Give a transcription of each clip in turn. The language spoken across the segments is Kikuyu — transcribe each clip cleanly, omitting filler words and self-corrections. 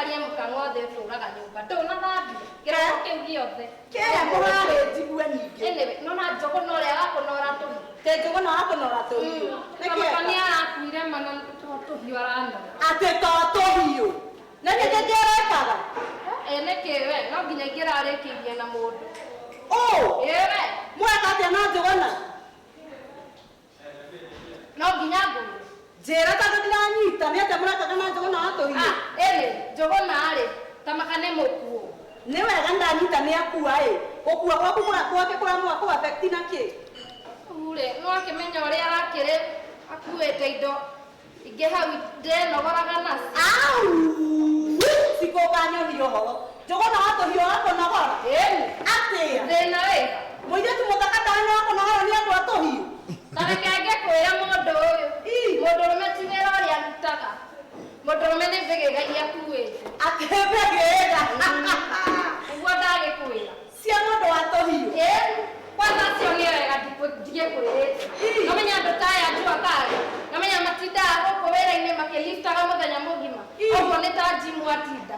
Ũkarie mũkang'othe ũtũraga nyũmba. Ndũnathambia. Kĩroko kĩu gĩothe. Kĩrĩa mũrarĩ njigue ningĩ. Anyway, nona Njũgũna ũrĩa wa kũnora tũhiũ. Te Njũgũna wa kũnora tũhiũ. Nĩkĩ Kamaka nĩ eka? arakuire mana to tũhiũ aranora. Atĩ to tũhiũ. Nĩkĩ kĩngĩ arekaga? Ĩ nĩkĩ we no nginya ingĩrarĩkĩirie na mũndũ. Ũ! Ĩ we Mweka atĩa na Njũgũna? No nginya ngũrũ. Njĩra tondũ ndiranyita nĩ atĩa mũrekaga na Njũgũna wa tũhiũ? Ah, ĩnĩ Njũgũna rĩ tamaka nĩ mũkuũ. Nĩ wega ndanyita nĩ akua ĩ. Gũkua gwaku gwake kũramũa kũ affect na kĩ? Rĩu rĩ no akĩmenya ũrĩa arakĩrĩ akuĩte indo ingĩ hau ndenogoraga nacio. Au! Cikũkanyonia ũhoro. Njũgũna wa tũhiũ wa kũnogora? Ĩni. Atĩa? Thĩna wĩ ha? Mũirĩtu mũthaka tawe wa kũnogora nĩ andũ a tũhiũ? Ta reke ngĩkwĩre mũndũ ũyũ. Mũndũrũme ti wĩra ũrĩa arutaga. Mũndũrũme nĩ mbĩgĩga iria akuĩte. Atĩ mbĩgĩga? Nĩguo ndagĩkwĩra. Cia mũndũ wa tũhiũ? Ĩni. Kwanza acio nĩ wega ndigĩkwĩrĩte. Nomenya andũ ta aya njua kari. Nomenya matindaga gũkũ wĩra-inĩ makĩliftaga mũthenya mũgima. Ũguo nĩ ta njimu atinda.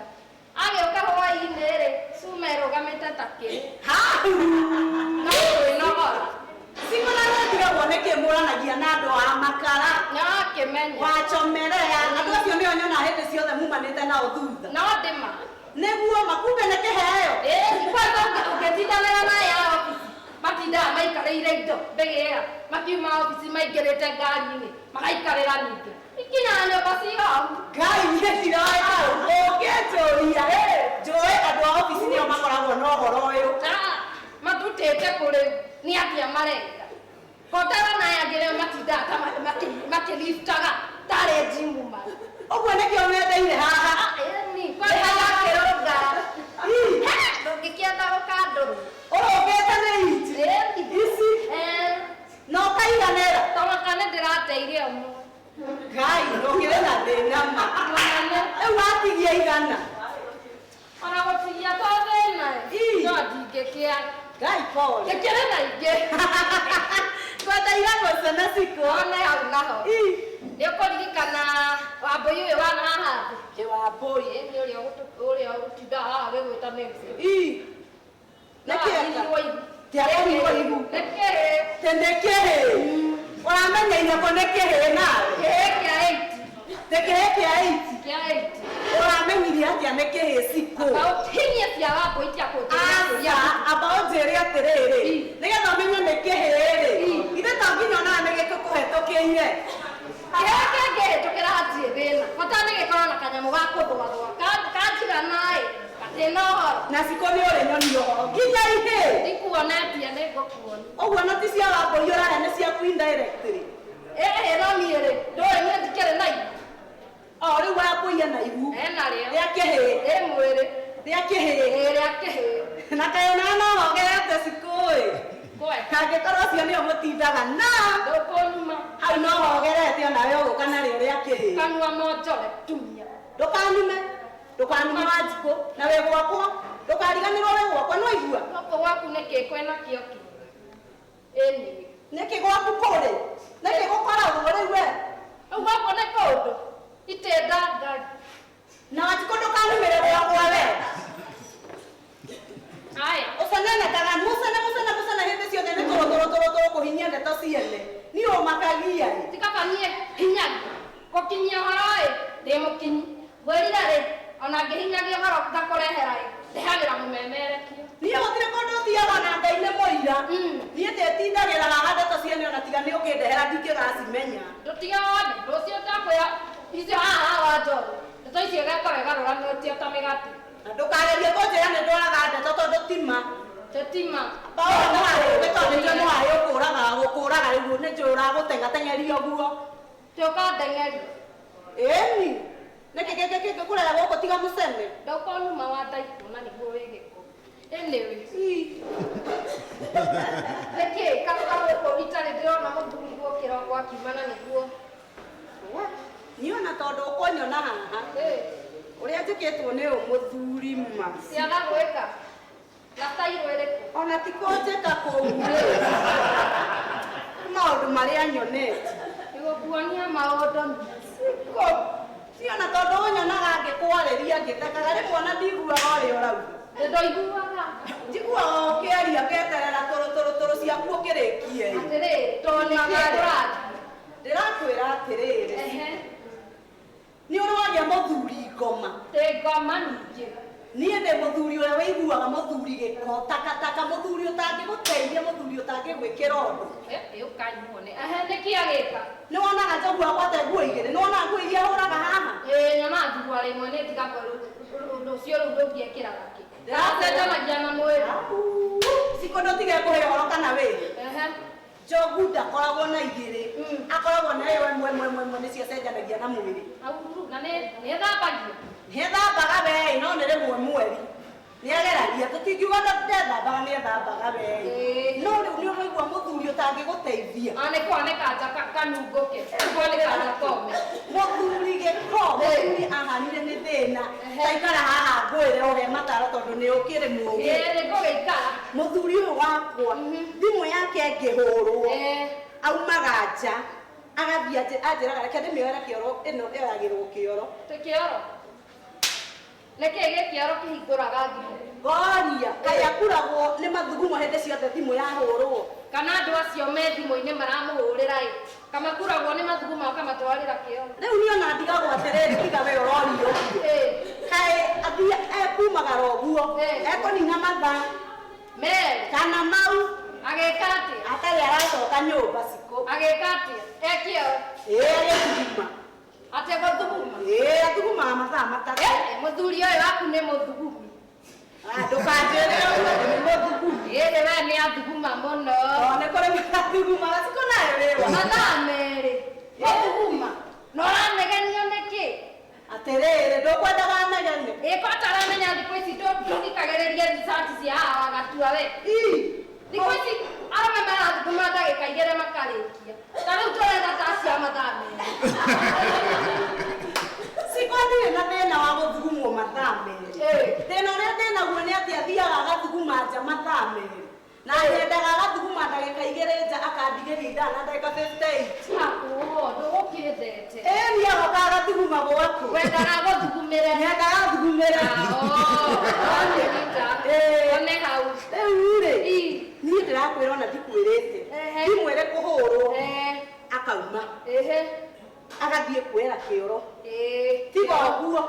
Agĩũka hwaĩ-inĩ rĩ, cuma ĩrũgamĩte ta kĩ. Hau! No kwĩnogora. Cikũna no ndigagwo nĩkĩ mũranagia na andũ a makara. No akĩmenya. Wachomerea. Andũ acio nĩo nyonaga hĩndĩ ciothe mumanĩte nao thutha. No ndĩma. Nĩguo makumbe nĩ kĩheo. Ĩĩ, kwanza ũngĩtindanĩra na aya a obici matindaga maikarĩire indo mbĩgĩga makiuma obici maingĩrĩte ngari-inĩ magaikarĩra ningĩ ikinyaga nyũmba cihohu. Ngai niĩ ndiroĩ hau ũngĩnjũria njũĩ andũ a obici nĩo makoragwo na ũhoro ũyũ. Matutĩte kũ rĩu nĩ atĩa mareka kotara na aya angĩ rĩo matindaga ta makĩliftaga tarĩ njimu marĩ. Ũguo nĩkĩo mendeire haha. Ĩni kwanza gakĩrũnga ndũngĩkĩenda gũkandũrwo. Ũrũngĩte nĩ inji. Ĩni. Ici. Na ũkaiganĩra. Tamaka nĩ ndĩrateire ũmwe. Ngai ũkĩrĩ na thĩna ma. Mũnene. Rĩu watigia igana. Ona gũtigia to thĩna ĩ. No ndingĩkĩaga. Ngai pole. Gĩkĩrĩ na ingĩ. Ngwendeire gũcena cikũ. One hau naho. Nĩ ũkũririkana Wambũi ũyũ wa haha thĩ? Ĩ Wambũi. Ĩ nĩ ũrĩa ũrĩa ũtindaga haha agĩgwĩta names. Nĩkĩ eka? Nĩkĩ ihu. Tiakorirwo ihu. Nĩkĩ? Te nĩkĩhĩ? Ũramenyeire kũ nĩkĩhĩ nawe? Kĩhĩ kĩa 8. Te kĩhĩ kĩa 8? Kĩa 8. Ũramenyirie atĩa nĩkĩhĩ cikũ? Amba ũhinyie cia Wambũi cia kũnjĩra. Aca, amba ũnjĩre atĩrĩrĩ, nĩgetha ũmenye nĩkĩhĩ rĩ, ithe to nginya onaga nĩ gĩkũkũhetũkĩire. Kĩhĩ kĩngĩhĩtũkĩra hatirĩ thĩna. Bata nĩ gĩkorwo na kanyamũ ga kũthũathũa. Kanjigana ĩ, gatĩna ũhoro. Na cikũ nĩ ũrĩ nyonia ũhoro. Nginya ihĩ. Ndikuonetie nĩ ngũkuonia. Ũguo na ti cia Wambũi ũrahe nĩ ciaku indirectly. Ĩĩ no niĩ rĩ, ndũĩ niĩ ndikĩrĩ na ihu. O rĩu Wambũi ena ihu. Ena rĩo. Rĩa kĩhĩ. Rĩ mwĩrĩ. Rĩa kĩhĩ. Ĩĩ rĩa kĩhĩ. Na kaĩ onaga no wogerete cikũ ĩ. Kangĩkorwo acio nĩo mũtindaga na. Ndũkũnuma. Hau no wogerete onawe ũgũka narĩo rĩa kĩhĩ. Kanua monjore tumia. Ndũkanume. Ndũkanume Wanjikũ na wĩ gwakwa. Ndũkariganĩrwo wĩ gwakwa no igua. Gũkũ gwaku nĩkĩ kwĩna kĩo kĩega? Ĩni. Nĩkĩ gwaku kũrĩ? Nĩkĩ gũkoragwo rĩu we? Rĩu gwakwa nĩ kũndũ. Itĩnda ngari. Na Wanjikũ ndũkanumĩre gwakwa we. Aya. Ũcenenekaga mũcene mũcene mũcene hĩndĩ ciothe nĩ tũrũ tũrũ tũrũ tũrũ kũhinyia ndeto ciene. Niĩ ũmakagia ĩ. Ti kaba niĩ hinyagia. Gũkinyia ũhoro ĩ, ndĩ mũkinyi. Ngwĩrire rĩ, ona ngĩhinyagia ũhoro ngakũrehera ĩ, ndehagĩra mũmemerekia. Niĩ gũtirĩ kũndũ thiaga na Ngai nĩ mũira. Niĩ ndĩtindagĩra haha ndeto ciene ona tiga nĩ ũkĩndehera ndingĩgacimenya. Ndũtige wone, rũciũ ndakwĩra icio haha haha wa Njorũ. Ndeto icio ĩgekora ĩgarũranĩtio ta mĩgate. Na ndũkagerie kũnjĩra nĩ ndwaraga ndeto tondũ ti ma. Ti ma. Paũlũ mũharĩ ũngĩ tondũ nĩ njũĩ mũharĩ ũkũraga gũkũraga rĩu nĩ njũĩ ũragũteng'ateng'eria ũguo. Tũkandeng'eria. Ĩni. Nĩkĩ gĩkĩ kĩngĩkũrera gũkũ tiga mũcene? Ndũkonuma wa ndaikũ na nĩguo wĩ gĩko. Anyway. Nĩkĩ karuga gũkũ itarĩ ndĩrona mũthuri gũkĩra ũguo akiuma na nĩguo. Niĩ ona tondũ ũkũnyona haha. Ũrĩa njĩkĩtwo nĩ ũyũ mũthuri ma. Ciaga gwĩka. Na tairũ ĩrĩkũ? Ona ti kũnjĩka kũu rĩ. Maũndũ marĩa nyonete. Nĩgũkuonia maũndũ. Cikũ. Niĩ ona tondũ ũnyonaga ngĩkwarĩria ngĩthekaga rĩmwe ona ndiguaga ũrĩa ũrauga. Ndoiguaga. Njiguaga ũkĩaria ngeterera tũrũ tũrũ tũrũ ciaku ũkĩrĩkie. Atĩrĩrĩ, nĩkĩĩ kũrathiĩ? Ndĩrakwĩra atĩrĩrĩ, Ehe. nĩ ũrĩ wagĩa mũthuri ngoma. Ndĩ ngoma ningĩ. Niĩ ndĩ mũthuri ũrĩa wĩiguaga mũthuri gĩko takataka, mũthuri ũtangĩgũteithia, mũthuri ũtangĩgwĩkĩra ũndũ. Ĩ ũkai muone. Ehe, nĩkĩ agĩka? Nĩ wonaga njogu agwate nguo igĩrĩ, nĩ wonaga nguo iria hũraga haha? Ĩĩ, nyonaga thuruarĩ ĩmwe nĩ ndigagwo ũndũ ũcio rĩu ndũngĩekĩraga kĩ. Ndĩracenjanagia na mwĩrĩ. Cikũ ndũtige kũhe ũhoro kana wĩrĩ. Ehe. Njogu ndakoragwo na igĩrĩ, akoragwo na ĩyo ĩmwe ĩmwe ĩmwe ĩmwe nĩcio acenjanagia na mwĩrĩ. Auru, na nĩ ĩthambagia. Nĩethambaga wee, no nĩ rĩmwe mweri. Nĩageragia, tũtingiuga ndethambaga, nĩethambaga wee. Ĩĩ. No rĩu nĩ ũraigua mũthuri ũtangĩgũteithia. Ah, nĩ kwanĩka nja kanungũke. Nĩ kwanĩka nja kome. Mũthuri gĩko, mũthuri ahanire nĩ thĩna. Ehe. Taikara haha ngwĩre ũhe mataro tondũ nĩ ũkĩrĩ mũũgĩ. Ĩĩ, nĩ ngũgĩikara. Mũthuri ũyũ wakwa, thimũ yake ĩngĩhũrwo, Ĩĩ. aumaga nja, agathiĩ anjĩraga reke ndĩmĩoere kĩoro, ĩno ĩoyagĩrwo kĩoro. Tĩ kĩoro. Nĩkĩĩ gĩ kĩoro kĩhingũraga thimũ? Ngoria, kaĩ akuragwo nĩ mathugumo hĩndĩ ciothe thimũ yahũrwo. Kana andũ acio me thimũ-inĩ maramũhũrĩra ĩ, kamakuragwo nĩ mathugumo akamatwarĩra kĩoro. Rĩu niĩ ona ndigagwo atĩrĩrĩ, tiga we ũrorio ũguo. Ĩĩ. Kaĩ athiĩ ekumagara ũguo, Ĩĩ. ekũnina mathaa Merĩ. kana mau Agĩka atĩa? atarĩ aracoka nyũmba cikũ. Agĩka atĩa? E kĩoro. Ĩĩ, agĩthuguma. Atĩ gũthuguma. Ĩĩ, athugumaga mathaa matatũ. Ĩ, mũthuri ũyũ waku nĩ mũthugumi. Ah, ndũkanjĩre ũguo atĩ nĩ mũthugumi. Ĩĩ, we nĩ athuguma mũno. O, nĩ kũrĩ mathugumaga cikũ nayo wĩwa. Mathaa merĩ. Gũthuguma. Na ũranegenio nĩkĩ? Atĩrĩrĩ, ndũkwendaga negene. Ĩ, kwata aramenya thikũ ici ndũthikagĩrĩria research cia haha wagatua we. Ii. Thikũ ici arũme marathuguma ndagĩka igĩrĩ makarĩkia. Ta rĩu tũretha ta cia mathaa merĩ. Cikũ ndirĩ na thĩna wa gũthugumwo mathaa merĩ. Ĩĩ. Thĩna ũrĩa ndĩnaguo nĩ atĩ athiaga agathuguma nja mathaa merĩ. Na nyendaga agathuguma ndagĩka igĩrĩ nja akandigĩria ithaa na ndagĩka 58. Akuo, ndũgũkĩndete. Ĩĩ, niĩ agoka agathuguma gwaku. Wendaga gũthugumĩre. Nyendaga athugumĩre. Ĩĩ. One hau. Rĩu rĩ, Ii. niĩ ndĩrakwĩra ona ndikwĩrĩte. Ehe. Thimũ ĩrĩ kũhũrwo, Eh, akauma, ehe. agathiĩ kuoera kĩoro. Ĩĩ. Tiga ũguo,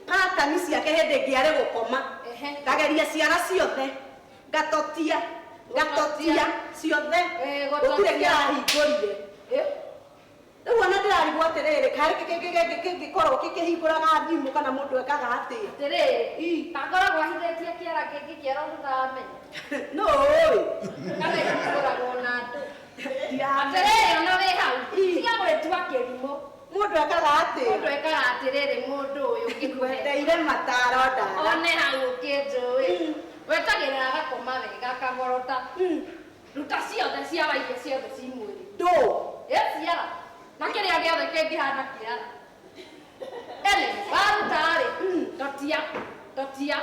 patani ciake hĩndĩ ĩngĩ arĩ gũkoma. Ehe. Ngageria ciara ciothe, ngatotia, ngatotia ciothe, Ĩĩ, gũtirĩ gũtotia. kĩrahingũrire. Ĩ, Rĩu ona ndĩrarigwo atĩrĩrĩ, karĩ kĩngĩkorwo kĩkĩhingũraga thimũ kana mũndũ ekaga atĩa? Atĩrĩrĩ, Ii. takoragwo ahithĩtie kĩara kĩngĩ kĩero tũtaramenya. No ũĩ. Kana kĩhingũragwo na andũ. Ndiramenya. Atĩrĩrĩ, ona wĩ hau, Ii. tiga gwĩtua kĩrimũ. Mũndũ ekaga atĩa? Mũndũ ekaga atĩrĩrĩ, mũndũ ũyũ ngĩkũhe. Ngwendeire mataro ndara. One hau ũkĩnjũĩ. Wetagĩrĩra agakoma wega akagorota. Ruta ciothe ciara iria ciothe ci mwĩrĩ. Ndũ. Ĩ ciara. Na kĩrĩa gĩothe kĩngĩhana kĩara. Ene, waruta rĩ, totia, totia.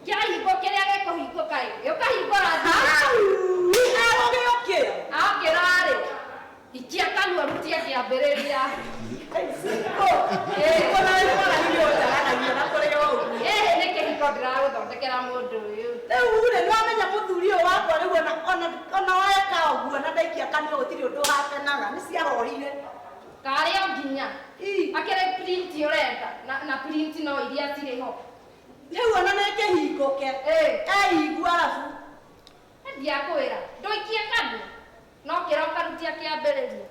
Kĩahingo kĩrĩa gĩkũhingũka ĩ, ũkahingũra thimũ. Hau! Agũgĩũkĩra. Akĩra rĩ, ikia kanua rutie kĩambĩrĩria. Cikũ. Cikũ nawe nĩ wona nĩ ũnjaganagia na kũrĩ o ũguo. Ĩhĩ nĩ kĩhingo ndĩragũthondekera mũndũ ũyũ. Rĩu rĩ, nĩ wamenya mũthuri ũyũ wakwa rĩu ona weka ũguo na ndaikia kanua gũtirĩ ũndũ hapenaga, nĩ ciahohire. Karĩ o nginya. Ii. Akĩrĩ print ũrenda, na print no iria cirĩ ho. Rĩu ona nĩ kĩhingũke. Ĩĩ. Eigua arabu. Ndiakwĩra, ndũikie kanua. No kĩra ũkarutia kĩambĩrĩria.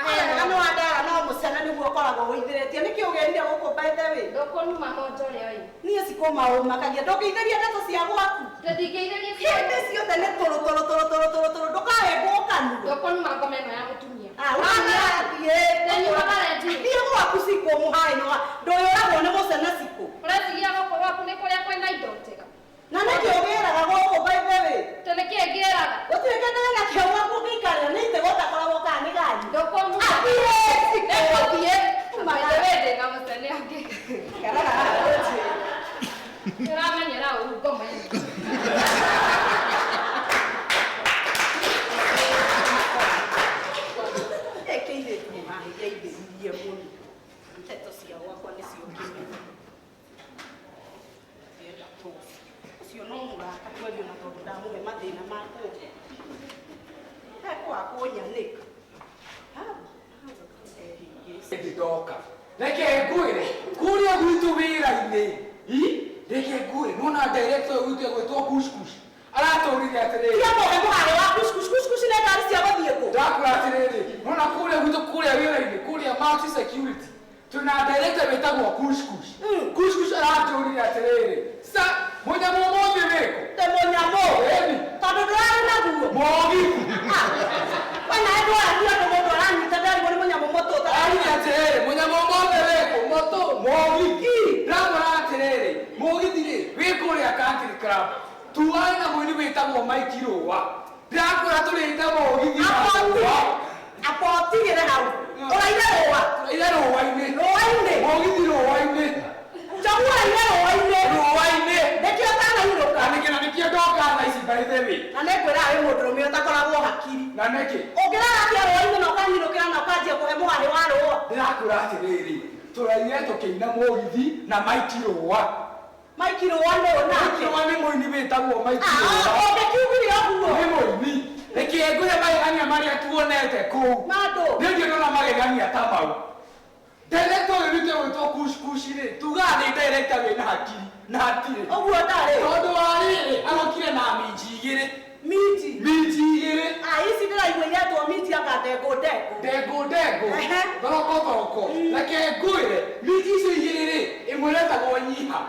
Wega nĩ wandara no mũcene nĩguo ũkoragwo ũithĩrĩtie. Nĩkĩ ũgĩrire gũkũ by the way? Ndũkũnuma monjore ũyũ. Niĩ cikũmaũmakagia. Ndũngĩithĩria ndeto cia gwaku. Ndingĩithĩria Hĩndĩ ciothe nĩ tũrũ tũrũ tũrũ tũrũ tũrũ tũrũ. Ndũkahĩngwo kanua. Ndũkũnuma ngoma ĩno ya mũtumia. Ah, ũrathiĩ. Ndĩnyuaga redio. Thiĩ gwaku cikũ mũhaĩ no ndũyũragwo nĩ mũcene cikũ. Ũreciria gũkũ gwaku nĩ kũrĩa kwĩna indo njega. Na nĩkĩ ũgĩraga gũkũ by the way? Tĩ nĩkĩĩ ngĩraga? Gũtirĩ kĩndũ wĩnakĩo gwaku ũngĩikarĩra nĩ itego ũtakoragwo kana nĩ ganyi. Ndũkũnuma. Athiĩ cikũ. Nĩngũthiĩ. By the way, ndĩna mũcene angĩ. Karaga haha ũnjĩre. Ndĩramenyera ũru ngoma ĩno. Ĩkĩirĩtu mũhahĩria ithĩririe mũno. Ndeto cia Cia gwakwa nĩcio kĩmenya. Ndĩrenda tũci. Ũcio no mũrata kwario na tondũ ndamũhe mathĩna ma kũngĩ. Ekwaga kũnyanĩka. Hau, hau ehingĩcĩte. Ndĩndoka reke ngwĩre kũrĩa gwitũ wĩra-inĩ i reke ngwĩre nona director ũyũ witũ egwĩtwo kushkush aratũrire atĩrĩrĩ. Tiga kũhe mũgarĩ wa kushkush kushkush nĩ ngari cia gũthiĩ kũ? Ndakũra atĩrĩrĩ, nona kũrĩa gwitũ kũrĩa wĩra-inĩ kũrĩa Maxi Security twĩna director wĩtagwo kushkush. Kushkush aratũrire atĩrĩrĩ, sa mũnyamũ ũmũthĩ wĩkũ? Ndĩ mũnyamũ. Ĩni. Tondũ ndũrarĩ naguo. Mũgithi. Ah, we nawe ndwaragia ũndũ mũndũ aranyita ndarigwo nĩ mũnyamũ mũtũ. Arire atĩrĩrĩ, mũnyamũ ũmũthĩ wĩkũ? Mũtũ mũgithi. Ndamwĩra atĩrĩrĩ, mũgithi rĩ wĩ kũrĩa Country Club tuane na mũini wĩtagwo Mike Rũa. Ndĩrakwĩra tũrĩte mũgithi na Rũa. Apotigĩre hau. Ũraire rũa. Tũraire rũa-inĩ. Rũa-inĩ. Mũgithi rũa-inĩ. Njogu ũraire rũa-inĩ. Rũa-inĩ. Nĩkĩo ũtanainũka. Na nĩkĩ na nĩkĩo ndoka thaa ici by the way. Na nĩngwĩra wĩ mũndũrũme ũtakoragwo hakiri. Na nĩkĩ? Ũngĩrara atĩa rũa-inĩ na ũkanyinũkĩra na ũkanjia kũhe mũgarĩ wa rũa? Ndĩrakwĩra atĩrĩrĩ, tũraire tũkĩina mũgithi na Mike Rũa. Mike Rũa nũ Mike nake? Rũa nĩ mũini wĩtagwo Mike Ah, Rũa. ũngĩkiugire ũguo. Nĩ mũini. Reke ngwĩre magegania marĩa tuonete kũu. Mandũ. Nĩ ndiĩ ndona magegania ta mau. Director ũyũ witũ egwĩtwo Kushkush rĩ, tugaga nĩ director wĩna hakiri na hatirĩ. Ũguo ndarĩ. Tondũ wa rĩrĩ, arokire na minji igĩrĩ. Minji. Minji igĩrĩ. Ah, ici ndĩraigua iretwo minji anga ndengũ ndengũ. Ndengũ ndengũ. Ehe. Thoroko thoroko. Reke ngwĩre, minji icio igĩrĩ rĩ, ĩmwe ĩretagwo nyiha.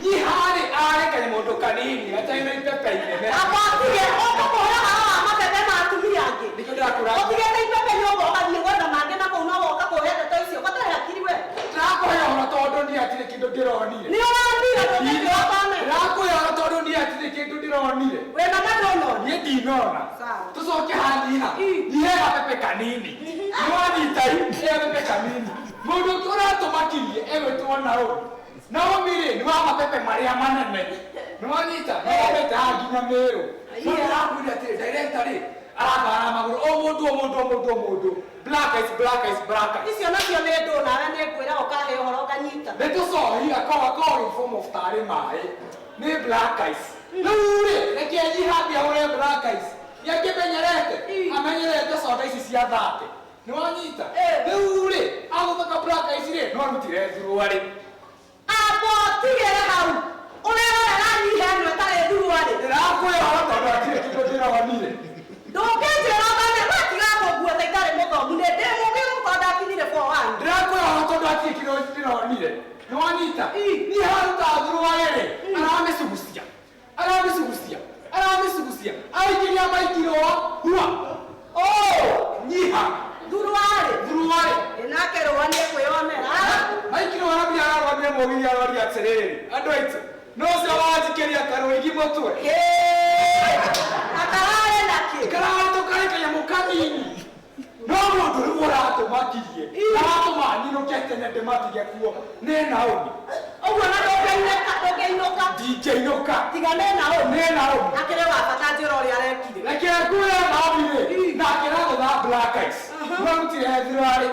Nyiha rĩ, arĩ kanyamũndũ kanini gatarĩ na ipepe inene. Apotige, ũkũmũhe ũhoro wa mabebe ma atumia angĩ. Nĩkĩo ndĩrakwĩra. Ũtigĩte ibebe nyũmba ũgathiĩ gwetha mangĩ na kũu no woka kũhe ndeto icio. Gatarĩ hakiri we. Ndĩrakũhe ũhoro tondũ niĩ hatirĩ kĩndũ ndĩronire. Nĩ ũrambire ndũngĩthiĩ ũtone. Ndĩrakũhe ũhoro tondũ niĩ hatirĩ kĩndũ ndĩronire. Wĩna ma ndũnona. Niĩ ndinona. Sawa. Tũcoke hanyiha. Nihe gapepe kanini. Nĩwanyita he gapepe kanini. Mũndũ ũngĩ ũratũmakirie egwĩtwo Naomi. Naomi rĩ nĩ wa mapepe marĩa manene. Nĩwanyita? Nĩwomĩte haha nginya Mĩrũ. No ndĩrakwĩra atĩrĩ, director rĩ arathara magũrũ o mũndũ o mũndũ o mũndũ o mũndũ. Black eyes, black eyes, black eyes. Icio nacio nĩ ndũ nawe nĩ ngwĩra ũkahe ũhoro nganyita. Nĩ tũcohi akoragwo in form of tarĩ maĩ. Nĩ black eyes. Rĩu rĩ, reke nyihambia ũrĩa black eyes. Nĩakĩmenyerete? Amenyerete soda ici cia 30. Nĩwanyita? Rĩu rĩ, agũthaka black eyes rĩ, no arutire thuruarĩ. Apotigĩre hau. Ũrerorera nyiha ĩno ĩtarĩ thuruarĩ. Ndĩrakũhe ũhoro tondũ hatirĩ kĩndũ ndĩronire. Ndũngĩnjĩra ũthome we tiga kũngua ta itarĩ mũthomu nĩ ndĩ mũũgĩ gũkorwo ndakinyire form one. Ndĩrakũhe ũhoro tondũ hatirĩ kĩndũ ndĩronire. Nĩwanyita? Niĩ haruta thuruarĩ rĩ, aramĩcugucia. Aramĩcugucia. Aramĩcugucia. Aingĩria Mike Rũa, hua. Oh, nyiha. Thuruarĩ. Thuruarĩ. Ĩ nake rũa nĩekwĩyonera. Mike Rũa arambia ararũgamire mũgithi aroria atĩrĩrĩ, andũ aitũ, no ũcio wanjikĩria karũigi mũtwe. Akarare nakĩ? Kararĩ tũkarĩ kanyamũ kanini. No mũndũ rĩu ũratũmakirie, aratũma nyinũke tene ndĩmatige kuo nĩ Naomi. Ũguo na ndũngĩinũka, ndũngĩinũka. Ndingĩinũka. Tiga nĩ Naomi. Nĩ Naomi. Akĩrĩ wa bata njĩra ũrĩa arekire. Reke ngwĩre Naomi rĩ, nake aragũtha black eyes. Nĩwarutire thuruarĩ.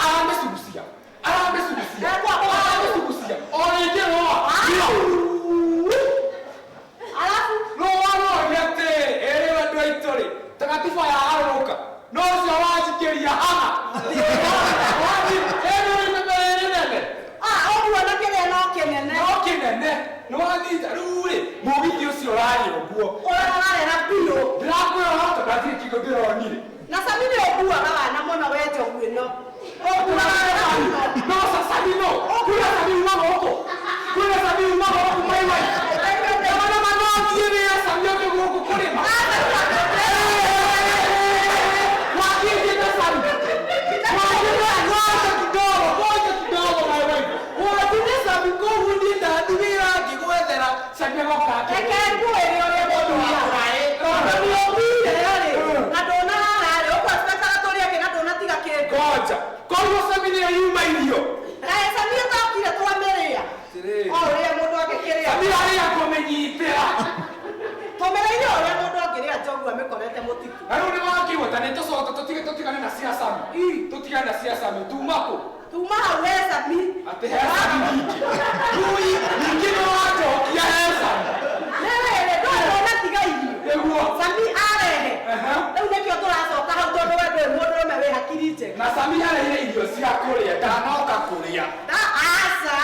Aramĩcugucia. Aramĩcugucia. Aramĩcugucia. O rĩngĩ rũa. Alafu Rũa rũoria atĩrĩrĩ, ĩrĩ andũ aitũ rĩ, ta gatiba yagarũrũka. No ũcio wanjikĩria haha. Ĩno nĩ ipepe rĩrĩ nene. Ah, ũguo na kĩrĩa no kĩnene. No kĩnene. Nĩwanyita rĩu rĩ, mũgithi ũcio ũrarĩ ũguo. Ũrararera biũ. Ndĩrakwĩra ũhoro tondũ hatirĩ kĩndũ ndĩronire. Na Sami nĩ ũkuaga wana mũno we njogu ĩno. Ũkuaga wana mũno. No sasa nino. Kwĩna Sami uma gũkũ. Kwĩna Sami uma gũkũ maiwai. Mana manothiĩ wĩra Sami oke gũkũ kũrĩma. Wakĩnjĩte Sami. Wakĩnjĩte ngoja kidogo, ngoja kidogo my wife. Wakĩnjĩte Sami kũu niĩ ndathiĩ wĩra ngĩgwethera Sami agoka akĩrĩa. Reke ngwĩre ũrĩa mũndũ Tondũ nĩ ũthire rĩ, na ndũnarara rĩ, ũkũ-expectaga tũrĩe kĩ na ndũnatiga kĩndũ. Ngoja. Koguo Sami nĩyo yuma irio. Kaĩ Sami ũtokire twamĩrĩa? Atĩrĩrĩ. O ũrĩa mũndũ angĩkĩrĩa. Sami arĩa kũmĩnyitĩra. Tũmĩrĩire ũrĩa mũndũ angĩrĩa njogu amĩkorete mũtitũ. Na rĩu nĩwakĩigua ta nĩtũcoka tũtige tũtigane na cia Sami. Tũtigane na cia Sami. Tuma kũ? Tuma hau he Sami. Atĩ he Sami ningĩ. Rĩu ningĩ nĩ wanjokia he Sami. Nĩ ndona tiga irio. Nĩguo. Sami arehe. Rĩu nĩkĩo tũracoka hau tondũ we ndũrĩ mũndũrũme wĩ hakiri njega. Na Sami arehire irio cia kũrĩa, ndanoka kũrĩa. Aca.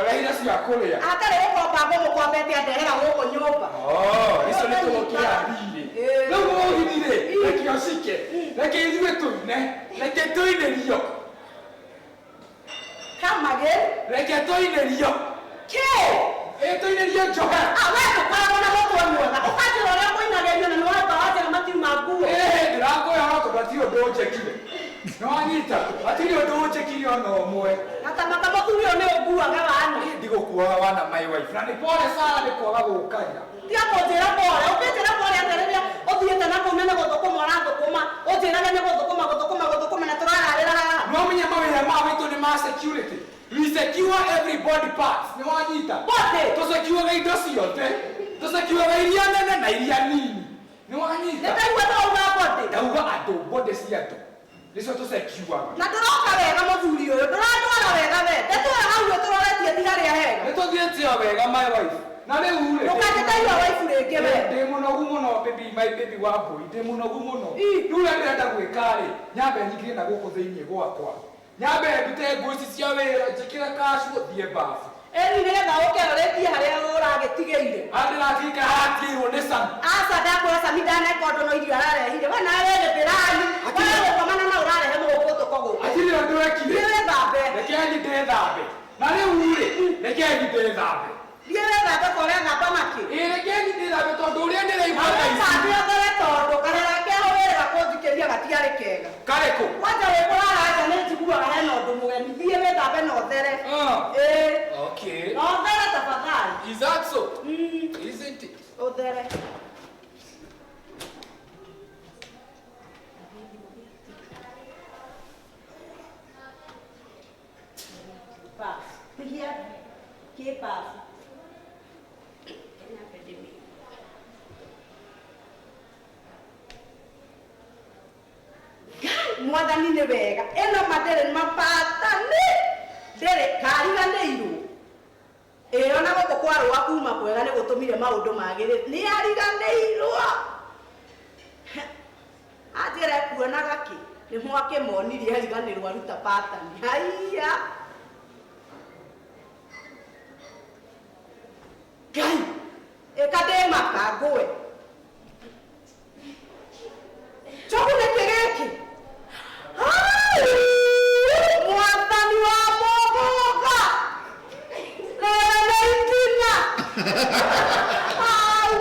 Arehire cia kũrĩa. Atarĩ gũkomba ngũmũkombete andehera gũkũ nyũmba. Oh, icio nĩ tũgũkĩra thirĩ. Rĩu mũgithi rĩ, reke ũcike. Reke ithuĩ tũine. Reke tũinĩrio. Come again. Reke tũinĩrio. Kĩ? Ĩ tũinĩrio njohe. Ah, we tũkoragwo na mũtwe mwega. Ũkanjĩra ũrĩa mũinagĩrio na nĩwamba wanjĩra matiuma nguo. Ĩ ndĩrakũhe ũhoro tondũ hatirĩ ũndũ ũnjĩkire. Nĩwanyita? Hatirĩ ũndũ ũnjĩkire ona ũmwe. Na ta mata mũthuri ũyũ nĩ ũnguaga wana. Ndigũkuaga wana my wife. Na nĩ pole sana nĩ kwaga gũkaira. Tiga kũnjĩra pole. Ũngĩnjĩra pole atĩa rĩrĩa ũthiĩte na kũu na nĩ gũthũkũma ũrathũkũma. Ũnjĩrage nĩ gũthũkũma gũthũkũma gũthũkũma na tũrararĩra haha. No menye mawĩra ma witũ nĩ ma security. We secure every body parts. Nĩwanyita? Body? Tũsecuaga indo ciothe. Tũsecuaga iria nene na iria nini. Nĩwanyita? Nĩ ndaigua ndauga body. Ndauga andũ, body cia andũ. Nĩcio tũsecuaga. Na ndũroka wega mũthuri ũyũ, ndũrandwara wega we. Ndeto ĩyo hau ĩtũroretie ti harĩa hega. Nĩtũthiĩte o wega my wife. Na rĩu rĩ. Ndũkanjĩtaire wife rĩngĩ we. Ndĩ mũnogu mũno baby, my baby wa mbũri, ndĩ mũnogu mũno. Rĩu ũrĩa ndĩrenda gwĩka rĩ, nyambe nyingĩre na gũkũ thĩinĩ gwakwa. Nyambe ndute nguo ici cia wĩra, njĩkĩre kacu, thiĩ bafu. Ĩni nĩgetha ũke ũrĩkie harĩa ũragĩtigĩire. Andĩratirika hatigĩirwo nĩ Sami. Aca ndakwĩra Sami ndaneka ũndũ no irio ararehire. We nawe rĩ ndĩrani. We gũkomana na ũrarehe mũgũkũtũko gũkũ. Hatirĩ ũndũ ekire. Thiĩ wĩthambe. Reke thiĩ ndĩthambe. Na rĩu rĩ, reke thiĩ ndĩthambe. Thiĩ wĩthambe ko ũrethamba nakĩ? Ĩ reke thiĩ ndĩthambe tondũ ũrĩa ndĩraigua thaa ici. Wĩthambe ũthere tondũ karĩra keho wĩrĩga kũnjikĩria gatiarĩ kega. Karĩkũ? Kwanja wĩ kũrara nja nĩ njiguaga hena ũndũ mũgeni. Thiĩ wĩthambe na ũthere. Ĩ. Okay. Na ũthere tafadhali. Is that so? Isn't it? Ũthere. Pass. Tigia kĩ pass. Mwathani nĩ wega. Ĩno ma ndĩrĩ mapatani. Ndĩrĩ kariganĩirwo. Ĩyo na gũkũ kwarũa kuma kwega nĩ gũtũmire maũndũ magĩrĩre. Nĩ ariganĩirwo. Anjĩra ekuonaga kĩ? Nĩ mwakĩmonirie ariganĩrwo aruta patani. Haiya. Ngai. Ĩka ndĩmaka ngũe. Njogu nĩkĩ gĩkĩ? Mwathani wa mũgũnda. Rĩrĩ nĩ ikinya. Au.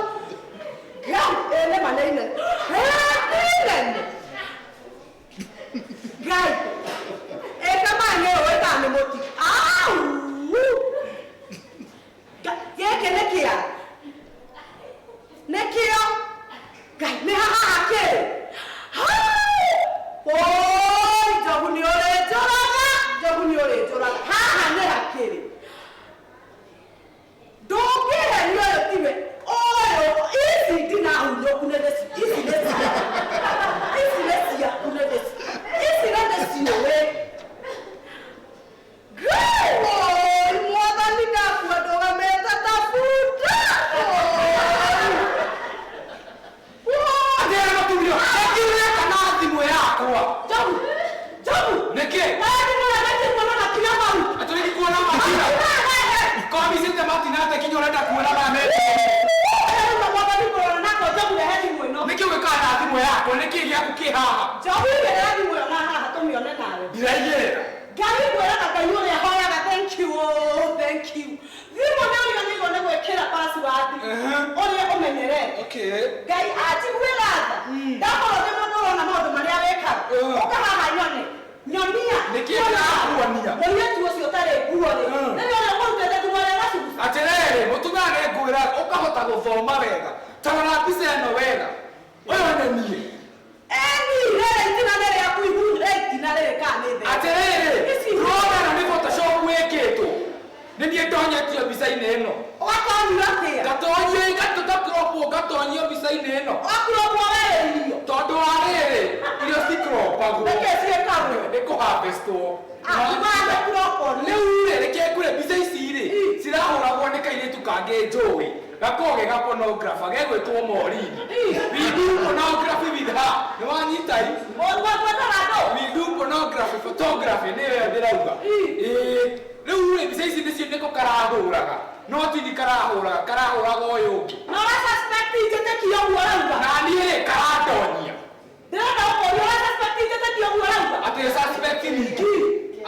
Ngai, ĩ nĩ ma nĩ inene. Nĩ inene. Ngai. Ĩka ma nĩ ũĩ kana nĩ mũti. Au. Gĩkĩ nĩ kĩa? Nĩ kĩo? Ngai, nĩ haha kĩ? Oi, njogu nĩ ũrĩnjũraga, njogu nĩ ũrĩnjũraga. Haha nĩ hakĩrĩ. Ndũngĩhenio ũyũ tiwe. Ũyũ, ici ndinahunyũku nĩ ndĩci, ici nĩ ciaku. Ici nĩ ciaku nĩ ndĩci. Ici nĩ ndĩciũĩ. Ngai, oi, mwathani ndakua ndũgamĩte ta bunda. Oi. Atĩrĩrĩ mũthuri ũyũ, nĩkĩ kana thimũ yakwa? Njogu, njogu. Nĩkĩ? Wewe nĩ ũrenda kuona makinya mau? Atũrĩ kuona makinya. Kwamicĩte matina atĩ kinya ũrenda kuona marĩa me. Nĩkĩ ũgĩkaga na thimũ yakwa? Nĩkĩ gĩaku kĩ haha? Njogu igĩrĩra thimũ ĩyo na haha tũmĩone nawe. Ndiraigĩrĩra. Ngai ngwĩraga Ngai ũrĩa hoyaga thank you, oh, thank you. Thimũ nĩ ũriganĩirwo nĩ gwĩkĩra password ũrĩa ũmenyerete. Okay. Ngai anjiguĩra tha. Ndakorwo ndĩ mũndũ ũrona maũndũ marĩa wĩkaga. Ũka haha nyone. Nyonia. Nĩkĩ ndĩrakuonia? Mũirĩtu ũcio ũtarĩ nguo rĩ. Nĩwe ũrĩa ũkũrutĩte thimũ ũrĩa gacuguca. Atĩrĩrĩ, mũtumia nĩ ngwĩra ũkahota gũthoma wega. Ta rora mbica ĩno wega. Ũyũ nĩ niĩ. Eni, rĩrĩ itina nĩ rĩaku ihu, rĩrĩ itina rĩrĩ kana nĩ theri. Atĩrĩrĩ, rora ĩno nĩ Photoshop wĩkĩtwo. Nĩ niĩ ndonyetio mbica-inĩ ĩno. Ũgatonyio atĩa? Ngatonyio ngatũkropwo ngatonyio mbica-inĩ ĩno. Ũgakropwo we irio. Tondũ wa rĩrĩ, irio cikropagwo. Nĩcikũropagwo. Nĩkĩ ciĩkagwo? Nĩ kũharvestwo. Ah, kumana kũropwo. Rĩu rĩ, reke ngwĩre mbica ici rĩ, cirahũragwo nĩ kairĩtu kangĩ njũĩ. Gakoragwo ge ga pornographer, gegwĩtwo Maureen. We do pornography with her. Nĩ wanyita i? Mwendora andũ. We do pornography, photography nĩyo ndĩrauga. Ĩĩ. Rĩu rĩ, mbica ici nĩcio nĩko karahũraga. No ti ni karahũraga, karahũraga ũyũ ũngĩ. Na ũra suspect njĩtĩkie ũguo ũrauga. Na niĩ rĩ, karandonyia. Ndĩrenda gũkũria ũra suspect njĩtĩkie ũguo ũrauga. Atĩ suspect ningĩ.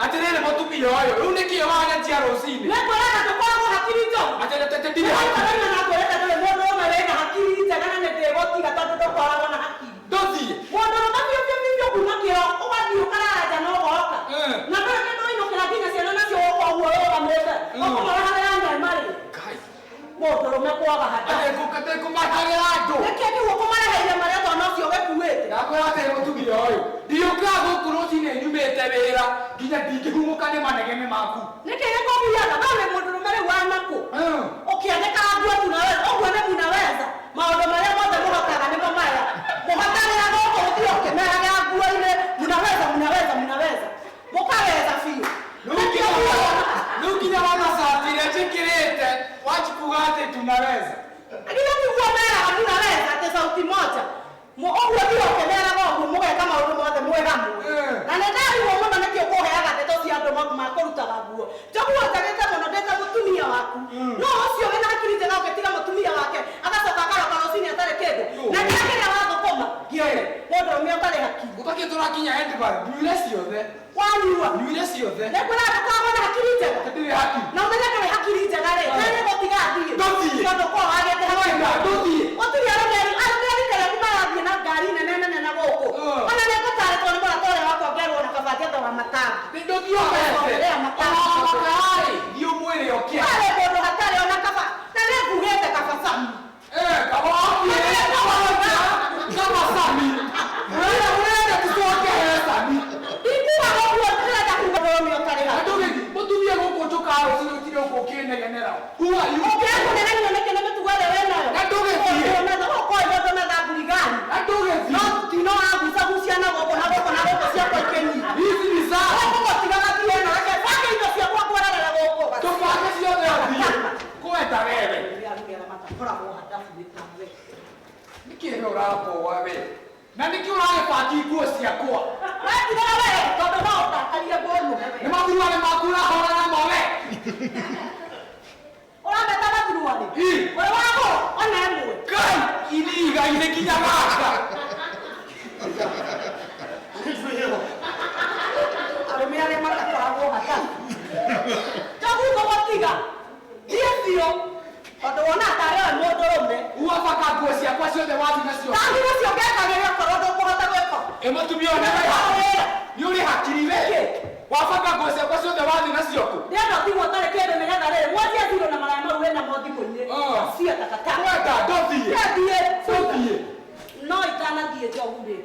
Atĩrĩrĩ mũtumia ũyũ, rĩu nĩkĩĩ wanyanjia rũcinĩ? Nĩngwĩraga ndũkoragwo hakiri njogu. Atĩ tete ndirĩ hakiri. Nĩngwĩraga na ngwĩrĩte ndũrĩ mũndũrũme wĩna hakiri njega na nĩndĩgũtiga tondũ ndũkoragwo na hakiri. Ndũthiĩ. Mũndũrũme biũ biũ biũ biũ kuma kĩroko ũgathiĩ ũkarara nja na ũgoka. Na ndũrĩ kĩndũ ũinũkĩra nginya ciana nacio gũka ũguo ũrũgamĩte. Ũkũmarehagĩra nyama rĩ. Ngai. Mũndũrũme kwaga hata. Atĩ ngũkate kũmarehagĩra andũ. Nĩkĩ kĩu ũkũmareheire marĩa twana ũcio ũgĩkuĩte? Ndakwĩra atĩrĩ mũtumia ũyũ, ndiũkaga gũkũ rũcinĩ nyumĩte wĩra nginya ndingĩhumũka nĩ manegene maku. Nĩkĩ gĩkũgiaga? We wĩ mũndũrũme rĩu wa nakũ? Ũkĩandĩkaga nguo tu nawe, ũguo nĩ munaweza. Maũndũ marĩa mothe mũhotaga nĩmo maya. Mũhotagĩra gũkũ ũthiĩ ũkĩmeragĩra nguo-inĩ, munaweza, munaweza, munaweza. Mũkaweza biũ. Rĩu nginya wona cati ĩrĩa njĩkĩrĩte, wanji kuga atĩ tunaweza. Lakini tiguo meraga munaweza atĩ sauti moja. Ũguo thiĩ ũkĩmeraga ũguo mũgeka maũndũ mothe mwĩ hamwe. Na nĩ ndarigwo mũno nĩkĩ ũkũheaga ndeto cia andũ makũrutaga nguo. Njoguo njagĩte mũno ndĩ ta mũtumia waku. No ũcio wĩna hakiri njega ũngĩtiga mũtumia wake agacoka akaroka rũcinĩ atarĩ kĩndũ. Na kĩrĩa kĩrĩa wathũkũma ngĩone mũndũrũme ũtarĩ hakiri. Gũtakĩ tũrakinya Edinburgh, nyuire ciothe. Wanyua. Nyuire ciothe. Nĩngwĩra ndũkoragwo na hakiri njega. Ndirĩ hakiri. Na ũmenye ndũrĩ hakiri njega rĩ, na nĩgũtiga athiĩ. Ndũthiĩ. Tondũ korwo wagĩte hakiri. Ndũthiĩ. Gũtirĩ arũme arũme rĩu marathiĩ na ngari nene nene na gũkũ. Ona nĩngũtarĩtwo nĩ mũrata ũrĩa wakwa ngerwo na kaba ngetha wa matangi. Ndũthiĩ ũgete. Ũrĩa matangi. Ona makarĩ, thiĩ ũmwĩre oke. Harĩ mũndũ hatarĩ ona kaba. Na nĩngugĩte kaba Sami. Kaba wapi? Kaba Sami. Ũrenda tũcoke he Sami. Ndikugaga ũguo ndĩrenda kuga mũndũrũme ũtarĩ hakiri. Andũ mũtumia gũkũ njũkaga rũcinĩ ũtire gũkũ ũkĩnegenera. Who are you? Ũngĩaga kũnegenio nĩkĩ nĩ mĩtugo ĩrĩa wĩnayo? Na ndũgĩthiĩ. Ũkoĩ mũndũ na thamburi gani? Na ndũgĩthiĩ. No tino wagucagucia na gũkũ na gũkũ na gũkũ ciakwa ikĩnyita. Ici nĩ za. Gũkũ gũtigaga thiĩ ĩno, reke bange indo ciakwa ngwererere gũkũ. Tũbange ciothe ũthiĩ. Kwenda wewe. Matakoragwo handabu nĩ tawe. Nĩkĩ we ũraboa we? Na nĩkĩ ũrabangi nguo ciakwa? Wetigaga we tondũ no ũndakarie ngũnũhe we. Nĩ mathuruarĩ maku ũrahũra namo we. Ũrameta mathuruarĩ? Ĩ. Ũrĩ wagũra ona ĩmwe. Ngai, iriga-inĩ nginya gaka. Arũme arĩa matakoragwo handabu. Njogu ngũgũtiga. Thiĩ biũ. Tondũ wona tarĩ we mũndũrũme. Wabanga nguo ciakwa ciothe wathiĩ nacio. Ndathiĩ nacio ngekagĩre okorwo ndũkũhota gwĩka. Ĩ mũtumia ũyũ nĩ Wĩra. Nĩ ũrĩ hakiri we. Wabanga nguo ciakwa ciothe wathiĩ nacio kũ? Ndĩrenda ũtigwo ũtarĩ kĩndũ nĩgetha rĩrĩ mwanjie zero na maraya mau wĩnamo thimũ-inĩ. Cia takataka. Kwenda ndũthiĩ. Ndĩthiĩ. Ndũthiĩ. No itanathiĩ njogu rĩ.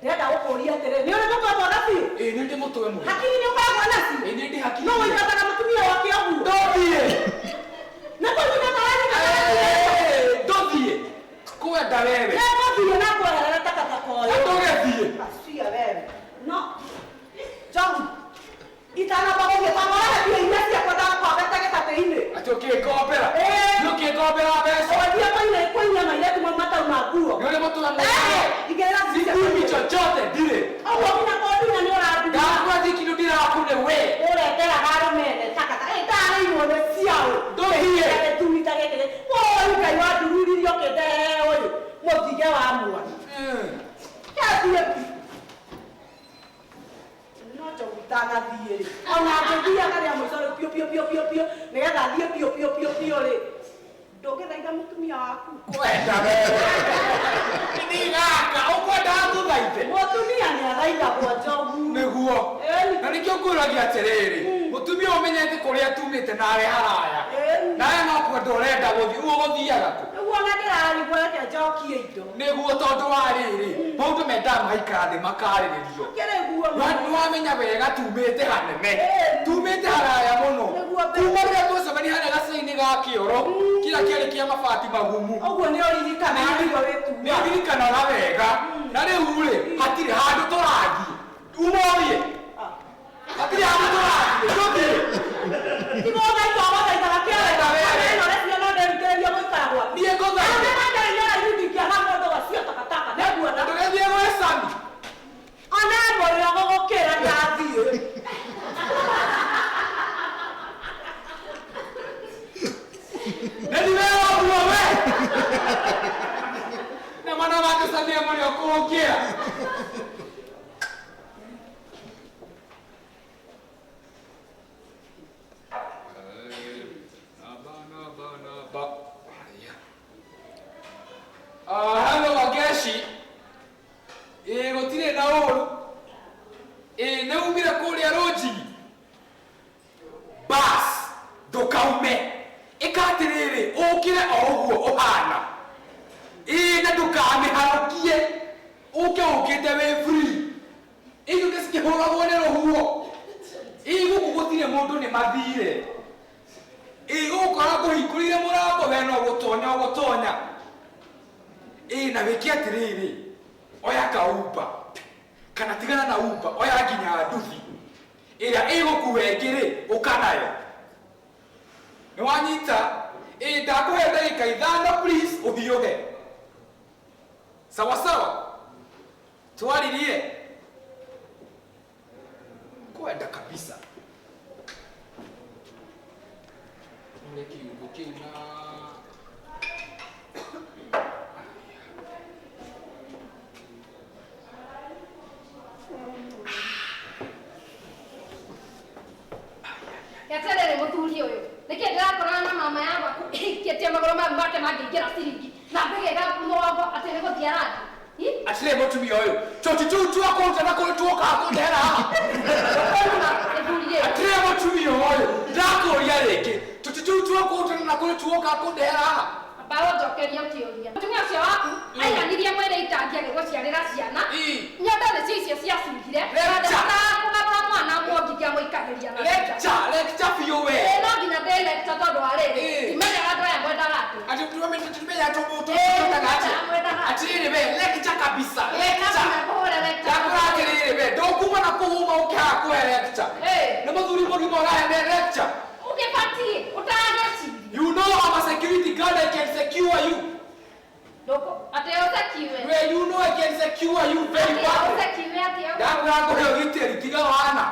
Ndĩrenda gũkũria atĩrĩ, nĩ ũrĩ mũtwe mwega biũ? Ĩ nĩ ndĩ mũtwe mwega. Hakiri nĩ ũkoragwo nacio? Ĩ nĩ ndĩ hakiri. No ũingataga mũtumia wake ũguo? Ndũthiĩ. Nĩ kũnyingata wanyingata? Ndũthiĩ. Kwenda wewe. Nĩngũthiĩ na ngweherere takataka ũyũ. Ndũgĩthiĩ. Acia wewe. No. Njogu. Itanamba gũthiĩ ta ngorage mbia iria ciakwa ndakombete gĩtatĩ-inĩ. Atĩ ũkĩngombera? Ĩĩ. Nĩ ũkĩngombera mbeca? Ũgathiĩ kũinia mairĩtu mau matauma nguo. Nĩ ũrĩ mũtwe mwega. Igĩrĩra Sikumi chochote ndirĩ. Ũguo nginya kũndunya nĩ ũrandunya. Ndakwathiĩ kĩndũ ndirakune we. Ũreteraga arũme ene takataka. Ĩ ndarĩirwo nĩ ciaũ. Ndũthiĩ. Gĩtumi ta gĩkĩ. Woi Ngai wandururirie ũkĩndehe ũyũ. Mũthige wa mwana. Kĩathiĩ bi. No njogu itanathiĩ rĩ. Ona angĩthiaga rĩa mũico rĩ piũ piũ piũ piũ piũ nĩgetha athiĩ piũ piũ piũ piũ rĩ. Ndũngĩthaitha mũtumia waku. Kwenda wewe. Nĩ gaka ũkwenda ngũthaithe. Mũtumia nĩ athaithagwo njogu. Nĩguo. Na nĩkĩo ngũragia atĩrĩrĩ, mũtumia ũmenyete kũrĩa tumĩte nawe haraya. Nawe no kwenda ũrenda gũthiĩ, ũguo ũgũthiaga kũ? Nĩguo ona ndĩrarigwo reke njokie indo. Nĩguo tondũ wa rĩrĩ, maũndũ mendaga magaikara thĩ makarĩrĩrio. Kĩrĩ guo. Nĩ wamenya wega tumĩte hanene. Tumĩte haraya mũno. Kuma rĩrĩa twacemania harĩa gacĩra-inĩ ga kĩoro, kĩrĩa kĩarĩ kĩa mabati magumu. Ũguo nĩ ũririkanaga nĩguo wĩtuaga. Nĩ ndirikanaga wega. Na rĩu rĩ hatirĩ handũ tũrathiĩ umorie hatirĩ handũ tũrathiĩ tũthiĩ Tiga ũthaitha ũgathaithaga kĩara. Wenda wewe. Ĩno rĩcio no ndĩrutĩrĩrie gũikara gwaku. Niĩ ngũthaitha. Arĩa mandarĩ raihu ndingĩaga mũndũ wacio takataka nĩguona. Ndũgathiĩ gwĩ Sami. Ona mũrĩo gũgũkĩra ndathiĩ. Nĩ ndirewaguo we. Na mwana wake Sami e mũrĩo kũngĩra. Hello Wageshi. Ĩ gũtirĩ na ũru. Ĩ nĩ umire kũrĩa rũnjigi. Bas, ndũkaume. Ĩka atĩrĩrĩ, ũkĩre o ũguo ũhana. Ĩ na ndũkamĩharũkie. Ũke ũkĩte wĩ free. Ĩ cikĩhũragwo nĩ rũhuho. Ĩ gũkũ gũtirĩ mũndũ nĩ mathire. Ĩ gũkora ngũhingũrĩire mũrango we no gũtonya ũgũtonya. Ĩ na wĩke atĩrĩrĩ, oya ka Uber kana tigana na Uber, oya nginya nduthi ĩrĩa ĩgũkua ĩngĩ rĩ, ũka nayo. Nĩ wanyita? Ĩ ndakũhe ndagĩka 5 please ũhiũhe. Sawa sawa. Twaririe. Kwenda kabisa. Ule kiungo kĩu na Gĩaterere mũthuri ũyũ. Nĩkĩ ndĩrakorana na mama yakwa ikĩtie magũrũ make mangĩingĩra ciringi na mbĩgĩga mũgongo atĩ nĩ gũthiĩ arathiĩ. Atirĩ mũtumia ũyũ. Tũti tũu twakũruta na kũrĩ tuokaga kũndehera haha. Mũthuri rĩ. Atirĩ mũtumia ũyũ. Ndakũria rĩngĩ. Tũti tũu twakũruta na kũrĩ tuokaga kũndehera haha. Amba ũnjokerie kĩũria. Mũtumia ũcio waku aiganirie mwĩrĩ itangi agĩgũciarĩra ciana. Nyondo nĩcio icio ciacungire. Lecture. Kũgarũra mwana muongithia mũikagĩria na Lecture, lecture biũ we. Ĩ no nginya ndĩ lecture tondũ wa rĩrĩ. Ĩ. Ndimenyaga andũ aya mwendaga atĩ. Ati tumenya tũmũtũtaga atĩ. Mwendaga atĩ. Atirĩrĩ we, lecture kabisa. Ĩ, no Lecture. nginya ngũhũre lecture. Ndakũra atĩrĩrĩ we, ndũkuma na kũhuma ũkĩhaga kũhe lecture. Ĩ. Nĩ mũthuri mũgima ũrahe lecture. Ũgĩbatiĩ ũtageciria. You know I'm a security guard, I can secure you. Ndũkũ atĩ ũsekiwe. Well, you know I can secure you very Atĩ well. ũsekiwe atĩ. Ndakũra ngũhe ũgitĩri tiga wana.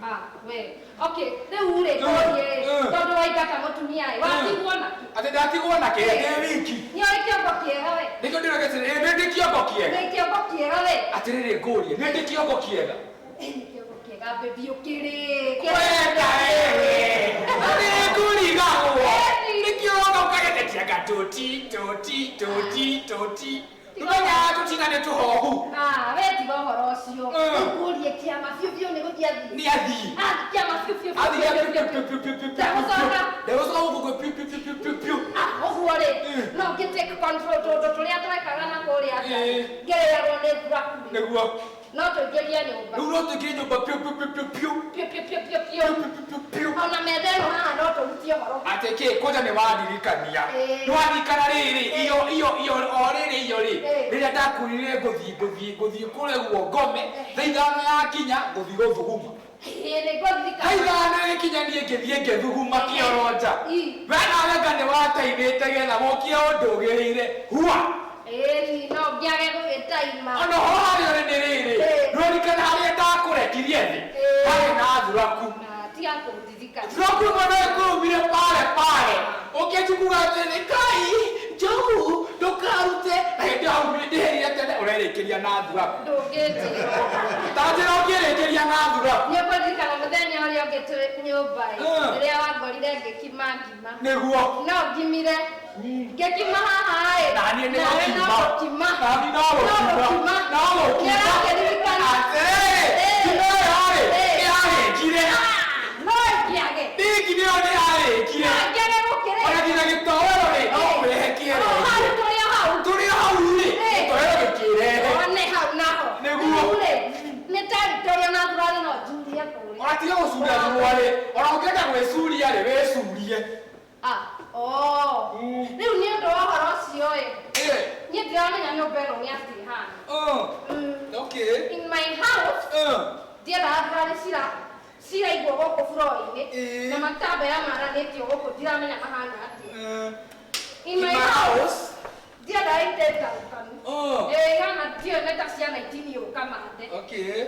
Ah, we. Okay, rĩu rĩ ngũrie tondũ waingata mũtumia ĩ, watigwo nakĩ? Atĩ ndatigwo na kĩ ndĩ wiki. Nĩ ũrĩ kĩongo kĩega we. Nĩkĩo ndĩroiga atĩrĩrĩ, nĩ ndĩ kĩongo kĩega. Nĩ kĩongo kĩega we. Atĩrĩrĩ ngũrie, nĩ ndĩ kĩongo kĩega. Ĩ, nĩ kĩongo kĩega baby ũkĩrĩ. Kwenda wewe. Nĩngũrigagwo. Nĩkĩo ũroka ũkagetetia tũti tũti tũti tũti. Ndũmenyaga tũtina nĩ tũhohu. Ah, we tiga ũhoro ũcio. Ngũrie kĩama biũ biũ nĩ gũthiĩ athiĩ. Nĩ athiĩ. Ah, kĩama biũ biũ biũ Athiĩ biũ piu biũ piu biũ. piu piu piu piu. Ndegũcoka. Ndegũcoka gũkũ gwĩ piu piu piu piu piu piu. Ah, ũguo rĩ, no ngĩ take control tũndũ tũrĩa twekaga na kũrĩa nja. Ĩ. Ngĩrĩagwo nĩ thuraku. Nĩguo. No tũingĩrie nyũmba. Rĩu no tũingĩre nyũmba piu piu piu piu piu. Piũ piũ piũ piũ piũ. Piu piu piu piu. Ona metha ĩno haha no tũrutie ũhoro. Atĩ kĩ kwanja nĩ wandirikania. Ĩ. Nĩ wandirikana rĩrĩ iyo iyo iyo o rĩrĩ iyo rĩ. Ĩ. Rĩrĩa ndakwĩrire ngũthiĩ ngũthiĩ ngũthiĩ kũrĩa guo ngome thaa 5 yakinya ngũthiĩ gũthuguma. Ĩ, nĩ ngũririkana. Thaa 5 ĩgĩkinya niĩ ngĩthiĩ ngĩthuguma kĩoro nja. Ĩ. We nawe nga nĩ wataimĩte getha wokie ũndũgĩrĩire hua. Ĩ, no ngĩage gũgĩtaima. Ona ho harĩa ũrĩ nĩ rĩrĩ. Ĩ. Nĩũririkana harĩa ndakũrekirie thĩ. Ĩ. Harĩ na thuraku. Ah, tiga kũndirikana. Thuraku ĩmwe no ĩkũrũmire pale pale. Ũkĩnjiguaga atĩrĩ Ngai njogu ndũkarute. Na hĩndĩ ĩyo hau ndĩhĩrire tene ũrerĩkĩria na thuraku. Ndũngĩnjĩra. Ta njĩra ũngĩrĩkĩria na thuraku. Nĩ ũkũririkana mũthenya ũrĩa ũngĩ twĩ nyũmba ĩ, Mm. rĩrĩa wangorire ngĩkima ngima. Nĩguo. No ngimire. Ngĩkima haha ĩ. Na niĩ nĩ Nawe no gũkima. gũkima. Na niĩ no gũkima. No No gũkima. gũkima. Nĩũrakĩririkana. Atĩrĩrĩ, Ĩ. ngima ĩyo rĩ, Ĩ. nĩ yarĩkire. No ĩngĩage. Ngima ĩyo nĩ yarĩkire. No ĩngĩage gũkĩrĩ. Ona nginya gĩtoero rĩ, no ũrehe O hau kĩerehe. tũrĩ o hau. Tũrĩ o hau rĩ, Ĩ. gĩtoero gĩkĩrehe. One hau naho. Nĩguo. Rĩu rĩ, nĩ territory ona thurari no njurie kũrĩa. Ona tiga gũcuria thuruarĩ, ona ũngĩenda gwĩcuria rĩ, wĩcurie. Ah, oh. Mm. Rĩu nĩ ũndũ wa ũhoro ũcio ĩ. Ĩ. Niĩ ndiramenya nyũmba ĩno nĩ atĩ ĩhana. Okay. In my house ndiendaga ngari ciraigwo gũkũ floor-inĩ na matambaya maranĩtio gũkũ ndiramenya mahana atĩa. In my house ndiendaga ite ngarũkanu. Ĩhana ndiũĩ nĩ ta ciana itiniũka mathe. Okay.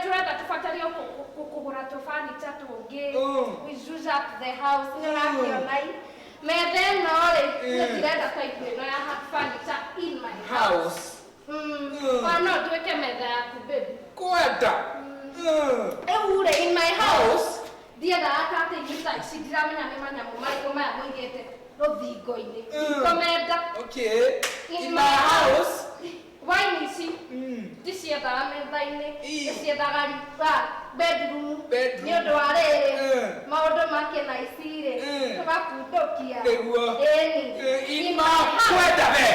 Turenda tũbatario kũgũra tũfurniture tũngĩ. We zhuzh up the house nĩ ũrakĩona i. Metha ĩno rĩ, niĩ ndirenda type ĩno ya furniture in my house. Ona no nduĩke metha yaku baby. Kwenda. Rĩu rĩ, in my house ndiendaga curtain ta ici ndiramenya nĩ manyamũ marĩkũ maya mũigĩte rũthingo-inĩ. Ndikomenda. Okay. In my house wine ici ndiciendaga metha-inĩ, ndiciendaga bedroom nĩ ũndũ wa rĩrĩ maũndũ make na ici rĩ tũgakundũkia. Nĩguo. Ĩni. In my kwenda we.